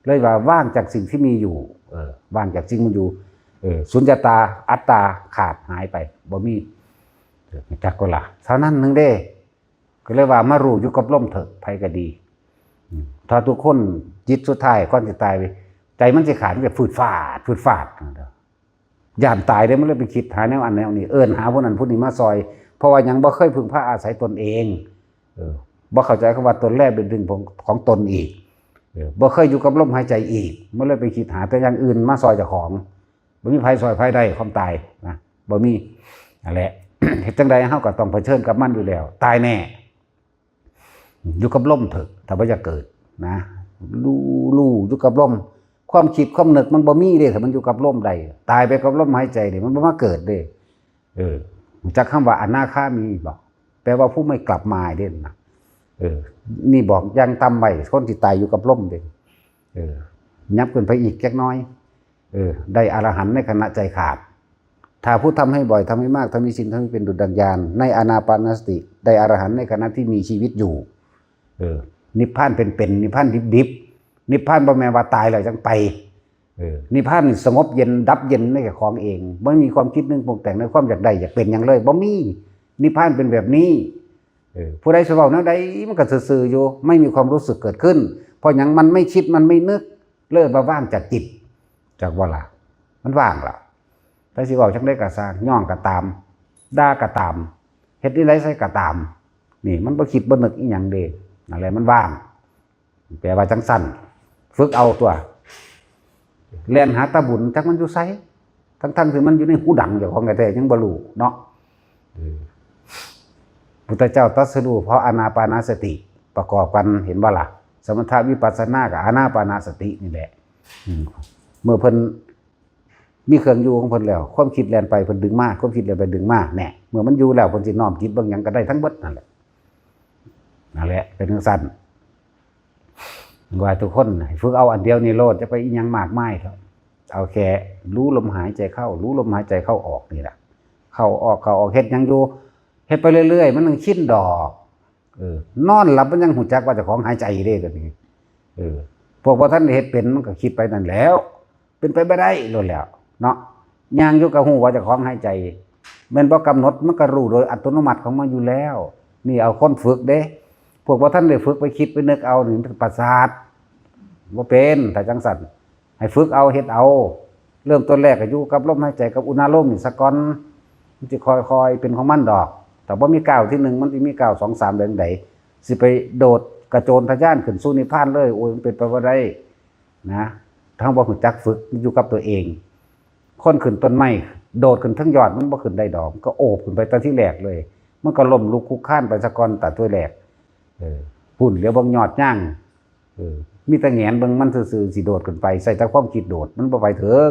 เลยว่าว่างจากสิ่งที่มีอยู่ เออ ว่างจากสิ่งมันอยู่ เออ สุญญตา อัตตา ขาดหายไป บ่มี เออ จักก็ละ เท่านั้นหนึ่งเด้ ก็เลยว่ามารู้อยู่กับลมเถอะ ไผก็ดี อืม ถ้าทุกคนจิตสุดท้ายก่อนสิตาย ใจมันสิขาด มันจะฟืดฟาด ฟืดฟาด ย่านตายเด้ มันเลยไปคิดหาแนวอันแนวนี้ เอิ้นหาผู้นั้นผู้นี้มาซอย เพราะว่ายังบ่เคยพึ่งพาอาศัยตนเอง เออ บ่เข้าใจคำว่าตนแลเป็นที่พึ่งของตนอีก เออ บ่เคยอยู่กับลมหายใจอีก มันเลยไปคิดหาแต่อย่างอื่นมาซอยเจ้าของ บ่มีไผซอยไผได้ความตายนะ บ่มี นั่นแหละ เฮ็ดจั่งใดเฮาก็ต้องเผชิญกับมันอยู่แล้ว ตายแน่ อยู่กับลมเถอะ ถ้าบ่อยากเกิดนะ รู้ รู้อยู่กับลม ความคิดความนึกมันบ่มีเด้ ถ้ามันอยู่กับลมได้ ตายไปกับลมหายใจนี่ มันบ่มาเกิดเด้ เออ รู้จักคำว่าอนาคามีบ่ แปลว่าผู้ไม่กลับมาเด้นะ เออ นี่บอกอย่างต่ำไว้ คนที่ตายอยู่กับลมเด้ เออ ยับขึ้นไปอีกจักหน่อย เออ ได้อรหันต์ในขณะใจขาด ถ้าผู้ทำให้บ่อย ทำให้มาก ทำให้ชิน ทำให้เป็นดุจดังยาน ในอานาปานสติ ได้อรหันต์ในขณะที่มีชีวิตอยู่ เออ นิพพานเป็นๆ นิพพานดิบๆ นิพพานบ่แม่นว่าตายแล้วจั่งไป เออ นิพพานนี่สงบเย็น ดับเย็นในเจ้าของเอง บ่มีความคิดนึกปรุงแต่งในความอยากได้อยากเป็นหยังเลย บ่มี นิพพานเป็นแบบนี้ เออ ผู้ใดสิเว้าแนวใดมันก็ซื่อๆอยู่ ไม่มีความรู้สึกเกิดขึ้น เพราะหยัง มันไม่คิด มันไม่นึก เลยว่าว่างจากจิต จักบ่ล่ะ มันว่างแล้ว แต่สิเว้าจั่งใดก็ซ่าง ย่องก็ตาม ด่าก็ตาม เฮ็ดแนวใดใส่ก็ตาม นี่มันบ่คิดบ่นึกอีหยังเด้ นั่นแหละมันว่าง แปลว่าจั่งซั่น ฝึกเอาตัว แล่นหาตาบุญ จักมันอยู่ไส ทั้งๆที่มันอยู่ในหูดังเจ้าของแท้ๆ ยังบ่รู้เนาะ เออ พุทธเจ้าตรัสรู้เพราะอานาปานสติประกอบกัน เห็นบ่ล่ะ สมถะวิปัสสนากับอานาปานสตินี่แหละ อืม เมื่อเพิ่นมีเครื่องอยู่ของเพิ่นแล้ว ความคิดแล่นไปเพิ่นดึงมา ความคิดแล่นไปดึงมา แน่ เมื่อมันอยู่แล้วเพิ่นสิน้อมจิตเบิ่งหยังก็ได้ทั้งเบิดนั่นแหละ นั่นแหละ เป็นจั่งซั่น ว่าทุกคนให้ฝึกเอาอันเดียวนี่โลด จะไปอีหยังมากมายเถาะ เอาแค่รู้ลมหายใจเข้า รู้ลมหายใจเข้าออกนี่ล่ะ เข้าออก เข้าออก เฮ็ดหยังอยู่ เฮ็ดไปเรื่อยๆ มันจั่งชินดอก เออ นอนหลับมันยังฮู้จักว่าเจ้าของหายใจเด้ ตัวนี้ เออ พวกบ่ทันได้เฮ็ดเป็นมันก็คิดไปนั่นแหล้ว เป็นไปบ่ได้โลดแหล้ว เนาะ ย่างอยู่ก็ฮู้ว่าเจ้าของหายใจ แม่นบ่กำหนดมันก็รู้โดยอัตโนมัติของมันอยู่แล้ว นี่เอาคนฝึกเด้ พวกบ่ทันได้ฝึกไปคิดไปนึกเอานี่มันประสาท บ่เป็น ถ้าจั่งซั่น ให้ฝึกเอาเฮ็ดเอา เริ่มต้นแรกก็อยู่กับลมหายใจกับอุณาโลมนี่ซะก่อน มันสิค่อยๆเป็นของมันดอก ถ้าบ่มีก้าวที่หนึ่ง มันสิมีก้าวสอง สาม เรื่องใด สิไปโดดกระโจนทะยานขึ้นสู่นิพพานเลย โอ้ย มันเป็นไปบ่ได้นะ ถ้าบ่รู้จักฝึกอยู่กับตัวเอง คนขึ้นต้นไม้ โดดขึ้นเทิงยอดมันบ่ขึ้นได้ดอก มันก็โอบขึ้นไปตั้งที่แรกเลย มันก็ล้มลุกคลุกคลานไปซะก่อน แต่ตัวแรก เออ พุ่นเหลียวเบิ่งยอดยาง เออ มีแต่แหงนเบิ่งมันซื่อๆ สิโดดขึ้นไป ใส่แต่ความคิดโดด มันบ่ไปถึง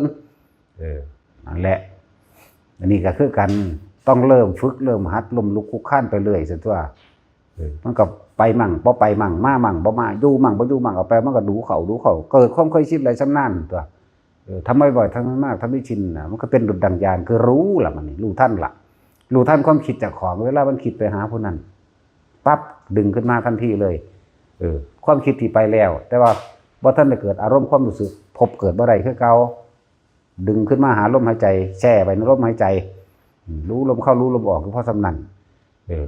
เออ นั่นแหละ อันนี้ก็คือกัน ต้องเริ่มฝึก เริ่มหัด ล้มลุกคลุกคลานไปเรื่อยซั่นตั๊ว เออ มันก็ไปมั่ง บ่ไปมั่ง มามั่ง บ่มา อยู่มั่ง บ่อยู่มั่ง เอาไป มันก็ดูเข้า ดูเข้า เกิดความเคยชินไหลชำนาญตั๊ว เออ ทำบ่อยๆ ทำให้มาก ทำให้ชินน่ะ มันก็เป็นดุจดังญาณ คือรู้ล่ะ มันนี่ รู้ทันล่ะ รู้ทันความคิดเจ้าของ เวลามันคิดไปหาผู้นั้น ปั๊บ ดึงขึ้นมาทันทีเลย เออ ความคิดที่ไปแล้ว แต่ว่าบ่ทันได้เกิดอารมณ์ความรู้สึก พบเกิดบ่ได้คือเก่า ดึงขึ้นมาหาลมหายใจ แช่ไว้ในลมหายใจ อืม รู้ลมเข้า รู้ลมออก คือพอส่ำนั้น เออ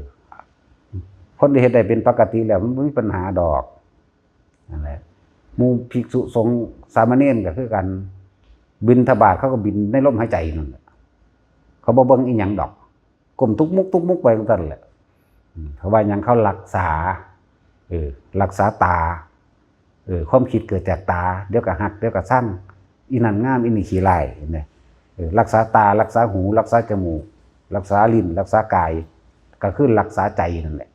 คนที่เฮ็ดได้เป็นปกติแล้ว มันบ่มีปัญหาดอก นั่นแหละ หมู่ภิกษุสงฆ์สามเณรก็คือกัน บิณฑบาตเขาก็บินในลมหายใจนั่นแหละ เขาบ่เบิ่งอีหยังดอก ก้มตุ๊กมุกตุ๊กมุกไปจั่งซั่นแหละ อืม เขาว่าหยัง เขารักษา เออ รักษาตา เออ ความคิดเกิดจากตา เดี๋ยวก็ฮัก เดี๋ยวก็ชัง อีนั่นงาม อีนี่ขี้ร้าย เห็นไหม เออ รักษาตา รักษาหู รักษาจมูก รักษาลิ้น รักษากาย ก็คือรักษาใจนั่นแหละ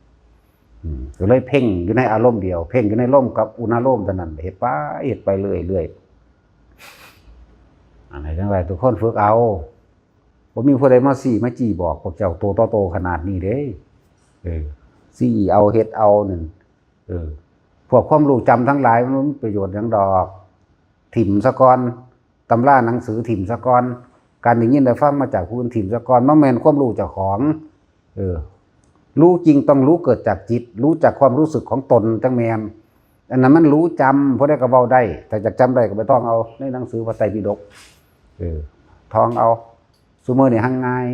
อืม ก็เลยเพ่งอยู่ในอารมณ์เดียว เพ่งอยู่ในลมกับอุณาโลมเท่านั้น เฮ็ดไป เฮ็ดไปเรื่อยๆ อันไหนจั่งใดทุกคนฝึกเอา บ่มีผู้ใดมาซี้มาจี้บอกพวกเจ้าโตต่อโตขนาดนี้เด้ เออ ซี้เอาเฮ็ดเอานั่น เออ พวกความรู้จำทั้งหลายมันบ่มีประโยชน์หยังดอก ถิ่มซะก่อน ตำราหนังสือถิ่มซะก่อน การได้ยินได้ฟังมาจากผู้อื่นถิ่มซะก่อน มันแม่นความรู้เจ้าของ เออ รู้จริงต้องรู้เกิดจากจิต รู้จากความรู้สึกของตนจั่งแม่น อันนั้นมันรู้จำ ผู้ใดก็เว้าได้ ถ้าอยากจำได้ก็ไปท่องเอาในหนังสือพระไตรปิฎก เออ ท่องเอา ซุมื้อนี้หาง่าย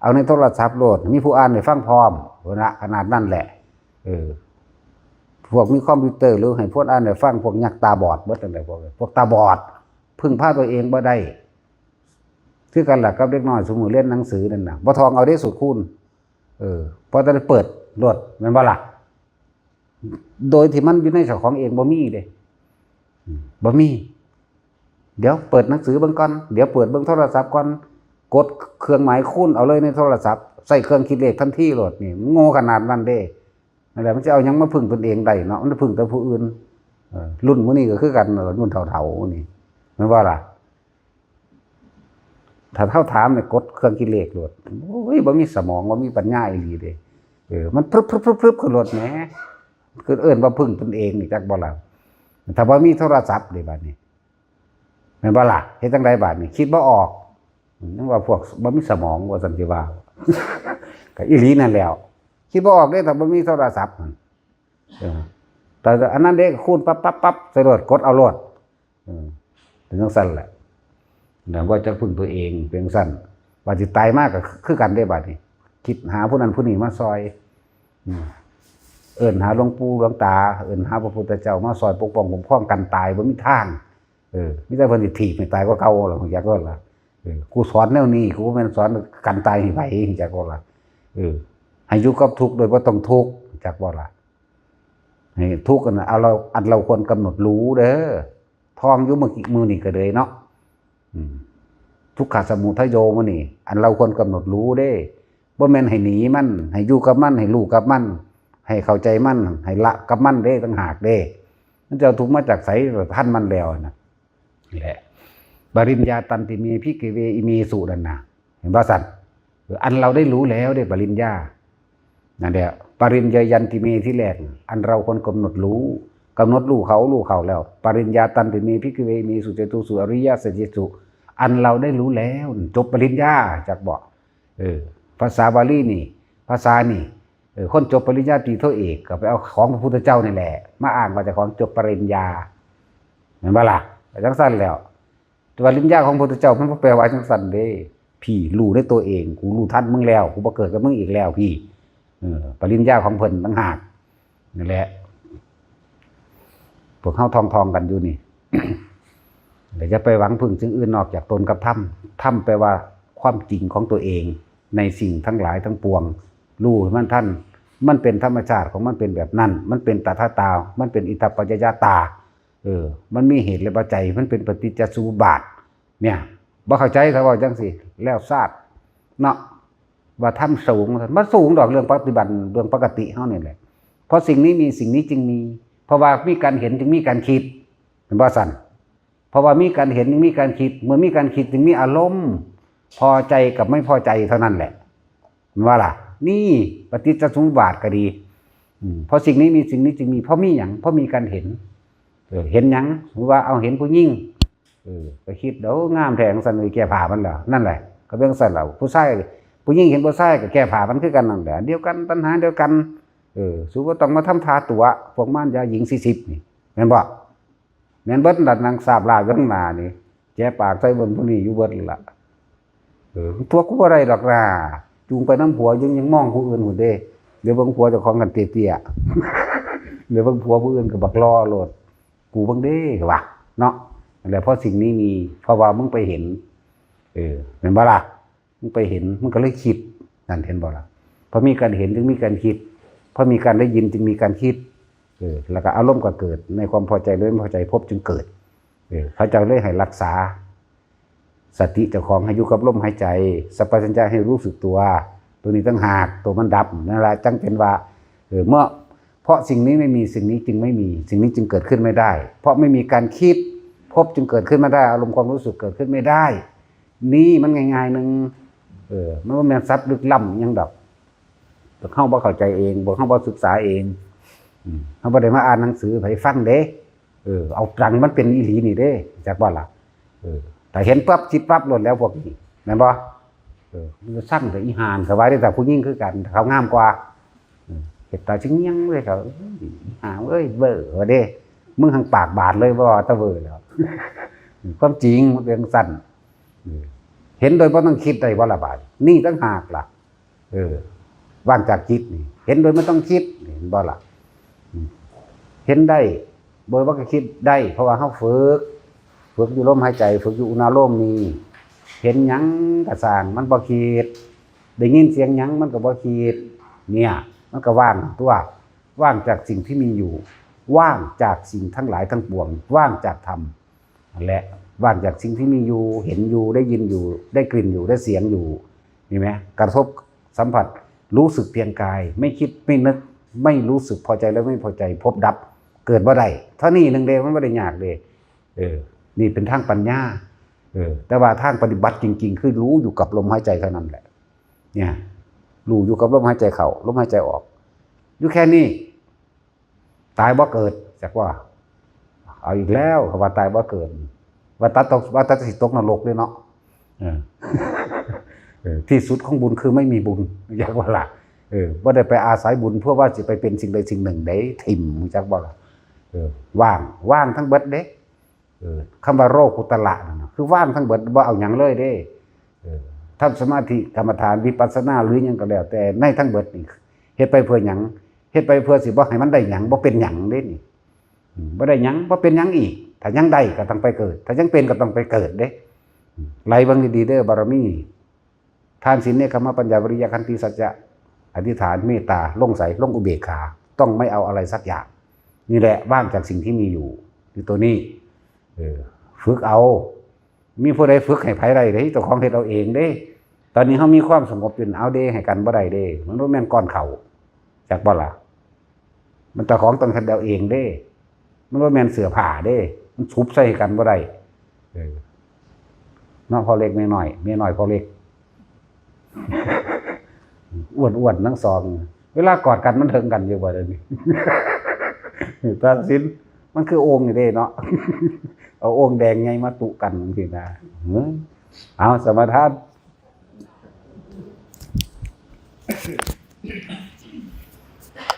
เอาในโทรศัพท์โลด มีผู้อ่านให้ฟังพร้อม พุ้นละ ขนาดนั้นแหละ เออ พวกมีคอมพิวเตอร์หรือให้พวกอ่านให้ฟัง พวกยักษ์ตาบอดเบิดนั่นแหละ พวก พวกตาบอด พึ่งพาตัวเองบ่ได้ คือกันล่ะกับเด็กน้อยซุมื้อเรียนหนังสือนั่นน่ะ บ่ท่องเอาเด้สูตรคูณ เออ พอแต่เปิดโลด แม่นบ่ล่ะ โดยที่มันอยู่ในเจ้าของเองบ่มีเด้ อืม บ่มี เดี๋ยวเปิดหนังสือเบิ่งก่อน เดี๋ยวเปิดเบิ่งโทรศัพท์ก่อน กดเครื่องหมายคูณเอาเลยในโทรศัพท์ ใส่เครื่องคิดเลขทันทีโลด นี่ มันโง่ขนาดนั้นเด้ นั่นแหละ มันจะเอาหยังมาพึ่งตนเองได้เนาะ มันพึ่งแต่ผู้อื่น เออ รุ่นมื้อนี้ก็คือกันนั่นล่ะ รุ่นเฒ่าๆนี่ แม่นบ่ล่ะ ถ้าเฮาถามเนี่ย กดเครื่องคิดเลขโลด โอ้ย บ่มีสมอง บ่มีปัญญาอีหลีเด้ เออ มันพรึบๆๆๆ ขึ้นโลดแหม คือเอิ้นว่าพึ่งตนเองนี่ จักบ่ล่ะ ถ้าบ่มีโทรศัพท์เด้ บัดนี้ แม่นบ่ล่ะ เฮ็ดจั่งใดบัดนี้ คิดบ่ออก ยังว่าพวกบ่มีสมอง ว่าซั่นสิว่า ก็อีหลีนั่นแหล้ว คิดบ่ออกเด้ ถ้าบ่มีโทรศัพท์นั่น เออ แต่อันนั้นเด้ คูณปั๊บๆๆ ใส่โลด กดเอาโลด เออ เป็นจั่งซั่นแหละ นะ ว่าจะพึ่งตัวเอง เป็นจั่งซั่น ว่าสิตายมาก็คือกันเด้บัดนี้ คิดหาผู้นั้นผู้นี้มาซอย อืม เอิ้นหาหลวงปู่หลวงตา เอิ้นหาพระพุทธเจ้ามาซอยปกป้องคุ้มครองกันตาย บ่มีทาง เออ มีแต่เพิ่นสิถีบให้ตายกว่าเก่าล่ะ ฮู้จักโลดล่ะ เออ กูสอนแนวนี้ กูบ่แม่นสอนกันตายให้ไผ ฮู้จักโลดล่ะ เออ ให้อยู่กับทุกข์โดยบ่ต้องทุกข์ ฮู้จักบ่ล่ะ ให้ทุกข์อันนั้น เอาเรา อันเราควรกำหนดรู้เด้อ ท่องอยู่มื้อกี้ มื้อนี้ก็เลยเนาะ อืม ทุกขะสมุทัยโยมื้อนี้ อันเราควรกำหนดรู้เด้ บ่แม่นให้หนีมัน ให้อยู่กับมัน ให้รู้กับมัน ให้เข้าใจมัน ให้ละกับมันเด้ ต่างหากเด้ มันจะเอาทุกข์มาจากไส ทันมันแล้วนะ นี่แหละ ปริญญาตันติเม ภิกขเว อิเมสุ นั่นน่ะ เห็นบ่ซั่น เออ อันเราได้รู้แล้วเด้ ปริญญา นั่นแหละ ปริญญายันติเม ที่แรก อันเราควรกำหนดรู้ กำหนดรู้เขา รู้เขาแล้ว ปริญญาตันติเม ภิกขเว อิเมสุ เจโตสุ อริยสัจเจสุ อันเราได้รู้แล้ว จบปริญญา จักบ่ เออ ภาษาบาลีนี่ ภาษานี่ เออ คนจบปริญญาตรีโทเอกก็ไปเอาของพระพุทธเจ้านี่แหละ มาอ้างว่าเจ้าของจบปริญญา แม่นบ่ล่ะ ก็จั่งซั่นแล้ว ปริญญาของพระพุทธเจ้ามันบ่แปลว่าจั่งซั่นเด้ พี่รู้ในตัวเอง กูรู้ทันมึงแล้ว กูบ่เกิดกับมึงอีกแล้วพี่ เออ ปริญญาของเพิ่นต่างหาก นั่นแหละ พวกเฮาท่องๆกันอยู่นี่ แล้วอย่าไปหวังพึ่งสิ่งอื่นนอกจากตนกับธรรม ธรรมแปลว่าความจริงของตัวเอง ในสิ่งทั้งหลายทั้งปวง รู้ให้มันทัน มันเป็นธรรมชาติของมันเป็นแบบนั้น มันเป็นตถาตา มันเป็นอิทัปปัจจยตา เออ มันมีเหตุและปัจจัย มันเป็นปฏิจจสมุปบาท เนี่ย บ่เข้าใจถ้าเว้าจั่งซี้ แล้วซาด เนาะ ว่าธรรมสูง บ่สูงดอก เรื่องปฏิบัติ เรื่องปกติเฮานี่แหละ เพราะสิ่งนี้มี สิ่งนี้จึงมี เพราะว่ามีการเห็นจึงมีการคิด แม่นบ่ซั่น เพราะว่ามีการเห็นจึงมีการคิด เมื่อมีการคิดจึงมีอารมณ์ พอใจกับไม่พอใจเท่านั้นแหละ แม่นบ่ล่ะ นี่ปฏิจจสมุปบาทก็ดี อืม เพราะสิ่งนี้มี สิ่งนี้จึงมี เพราะมีหยัง เพราะมีการเห็น เออ เห็นหยัง สมมุติว่า เอา เห็นผู้หญิง เออ ไปคิด "โอ้ งามแท้" จั่งซั่น ไปแก้ผ้ามันแล้ว นั่นแหละ ก็เป็นจั่งซั่นแล้ว ผู้ชาย ผู้หญิงเห็นผู้ชายก็แก้ผ้ามันคือกันนั่นแหละ เดียวกัน ตัณหาเดียวกัน เออ สูบ่ต้องมาทำท่าตั๋ว พวกมารยาหญิงสี่สิบนี่ แม่นบ่ แม่นเบิดนั่น นั่งสาบลาบอยู่ข้างหน้านี่ แจ้ปากใส่เบิ่งผู้นี้อยู่เบิดล่ะ เออ ตั๋วกูบ่ได้ดอกนะ จูงไปนำผัวยัง ยังมองผู้อื่นพุ้นเด้ เดี๋ยวเบิ่งผัวเจ้าของกันเตี้ยๆ เดี๋ยวเบิ่งผัวผู้อื่นก็บักหล่อโลด กูเบิ่งเด้ ว่า เนาะ นั่นแหละ เพราะสิ่งนี้มี เพราะว่ามึงไปเห็น เออ แม่นบ่ล่ะ มึงไปเห็น มึงก็เลยคิด นั่น เห็นบ่ล่ะ เพราะมีการเห็นจึงมีการคิด เพราะมีการได้ยินจึงมีการคิด เออ แล้วก็อารมณ์ก็เกิด ในความพอใจหรือไม่พอใจ ภพจึงเกิด เออ เขาเจ้าเลยให้รักษา สติเจ้าของให้อยู่กับลมหายใจ สัมปชัญญะให้รู้สึกตัว ตัวนี้ต่างหาก ตัวมันดับ นั่นล่ะ จั่งเป็นว่า เออ เมื่อ เพราะสิ่งนี้ไม่มี สิ่งนี้จึงไม่มี สิ่งนี้จึงเกิดขึ้นไม่ได้ เพราะไม่มีการคิด ภพจึงเกิดขึ้นไม่ได้ อารมณ์ความรู้สึกเกิดขึ้นไม่ได้ นี่มันง่ายๆหนึ่ง เออ มันบ่แม่นศัพท์ลึกล้ำอิหยังดอก พวกเฮาบ่เข้าใจเอง พวกเฮาบ่ศึกษาเอง อืม เฮาบ่ได้มาอ่านหนังสือให้ฟังเด้ เออ เอาตรังมันเป็นอีหลีนี่เด้ จักบ่ล่ะ เออ ถ้าเห็นปั๊บคิดปั๊บโลดแล้วพวกนี้ แม่นบ่ เออ มันจะสั่งแต่อีห่าน เขาว่าได้แต่ผู้หญิงคือกัน เขางามกว่า เออ เฮ็ดตาชิงเงี้ยงเลยเขา เอ้ย อีห่าเอ้ย เบ้อว่าเด้ มึงหังปากบาดเลย บ่ว่าแต่เบ้อแล้ว ความจริงมันเป็นจั่งซั่น เออ เห็นโดยบ่ต้องคิดได้บ่ล่ะบาด นี่ต่างหากล่ะ เออ ว่างจากจิตนี่ เห็นโดยไม่ต้องคิด เห็นบ่ล่ะ อืม เห็นได้ โดยบ่ต้องคิดได้ เพราะว่าเฮาฝึก ฝึกอยู่ลมหายใจ ฝึกอยู่อุณาโลมนี่ เห็นหยังก็ซ่าง มันบ่คิด ได้ยินเสียงหยังมันก็บ่คิด เนี่ย มันก็ว่างตัว ว่างจากสิ่งที่มีอยู่ ว่างจากสิ่งทั้งหลายทั้งปวง ว่างจากธรรม และว่างจากสิ่งที่มีอยู่ เห็นอยู่ ได้ยินอยู่ ได้กลิ่นอยู่ ได้เสียงอยู่ นี่ไหม กระทบสัมผัส รู้สึกเพียงกาย ไม่คิด ไม่นึก ไม่รู้สึกพอใจและไม่พอใจ พบดับ เกิดบ่ได้ เท่านี้หนึ่งเด้ มันบ่ได้ยากเด้ เออ นี่เป็นทางปัญญา เออ แต่ว่าทางปฏิบัติจริงๆ คือรู้อยู่กับลมหายใจเท่านั้นแหละ เนี่ย รู้อยู่กับลมหายใจเข้า ลมหายใจออก อยู่แค่นี้ ตายบ่เกิด จักว่า เอาอีกแล้ว เขาว่าตายบ่เกิด ว่าตัดตก ว่าตัดสิตกนรกเลยเนาะ เออ เออ ที่สุดของบุญคือไม่มีบุญ จักว่าล่ะ เออ บ่ได้ไปอาศัยบุญเพื่อว่าสิไปเป็นสิ่งใดสิ่งหนึ่งได้ ถิ่ม จักบ่ล่ะ เออ ว่าง ว่างทั้งเบิดเด้ เออ คำว่าโลกุตตระนั่นน่ะ คือว่างทั้งเบิด บ่เอาหยังเลยเด้ เออ ทำสมาธิกรรมฐานวิปัสสนาหรือหยังก็แล้วแต่ ในทั้งเบิดนี่ เฮ็ดไปเพื่อหยัง เฮ็ดไปเพื่อสิบ่ให้มันได้หยัง บ่เป็นหยังเด้นี่ อืม บ่ได้หยัง บ่เป็นหยังอีก ถ้ายังได้ก็ต้องไปเกิด ถ้ายังเป็นก็ต้องไปเกิดเด้ อืม ไล่เบิ่งดีๆเด้อ บารมี ทาน ศีล เนกขัมมะ ปัญญา วิริยะ ขันติ สัจจะ อธิษฐาน เมตตา ลงใส ลงอุเบกขา ต้องไม่เอาอะไรสักอย่าง นี่แหละ ว่างจากสิ่งที่มีอยู่ คือตัวนี้ เออ ฝึกเอา มีผู้ใดฝึกให้ไผได้เด้ เจ้าของเฮ็ดเอาเองเด้ ตอนนี้เฮามีความสงบอยู่ เอาเด้ ให้กันบ่ได้เด้ มันบ่แม่นก้อนข้าว จักบ่ล่ะ มันเจ้าของต้องเฮ็ดเอาเองเด้ มันบ่แม่นเสื้อผ้าเด้ มันสุบใส่กันบ่ได้ เออ เนาะ พ่อเล็กแม่น้อย แม่น้อยพ่อเล็ก อ้วนๆทั้งสอง เวลากอดกันมันเถิงกันอยู่บ่เดี๋ยวนี้ ตัดสิน มันคือโอ่งนี่เด้เนาะ เอาโอ่งแดงไงมาตุกันจังซี้นะ เออ เอาสมาทาน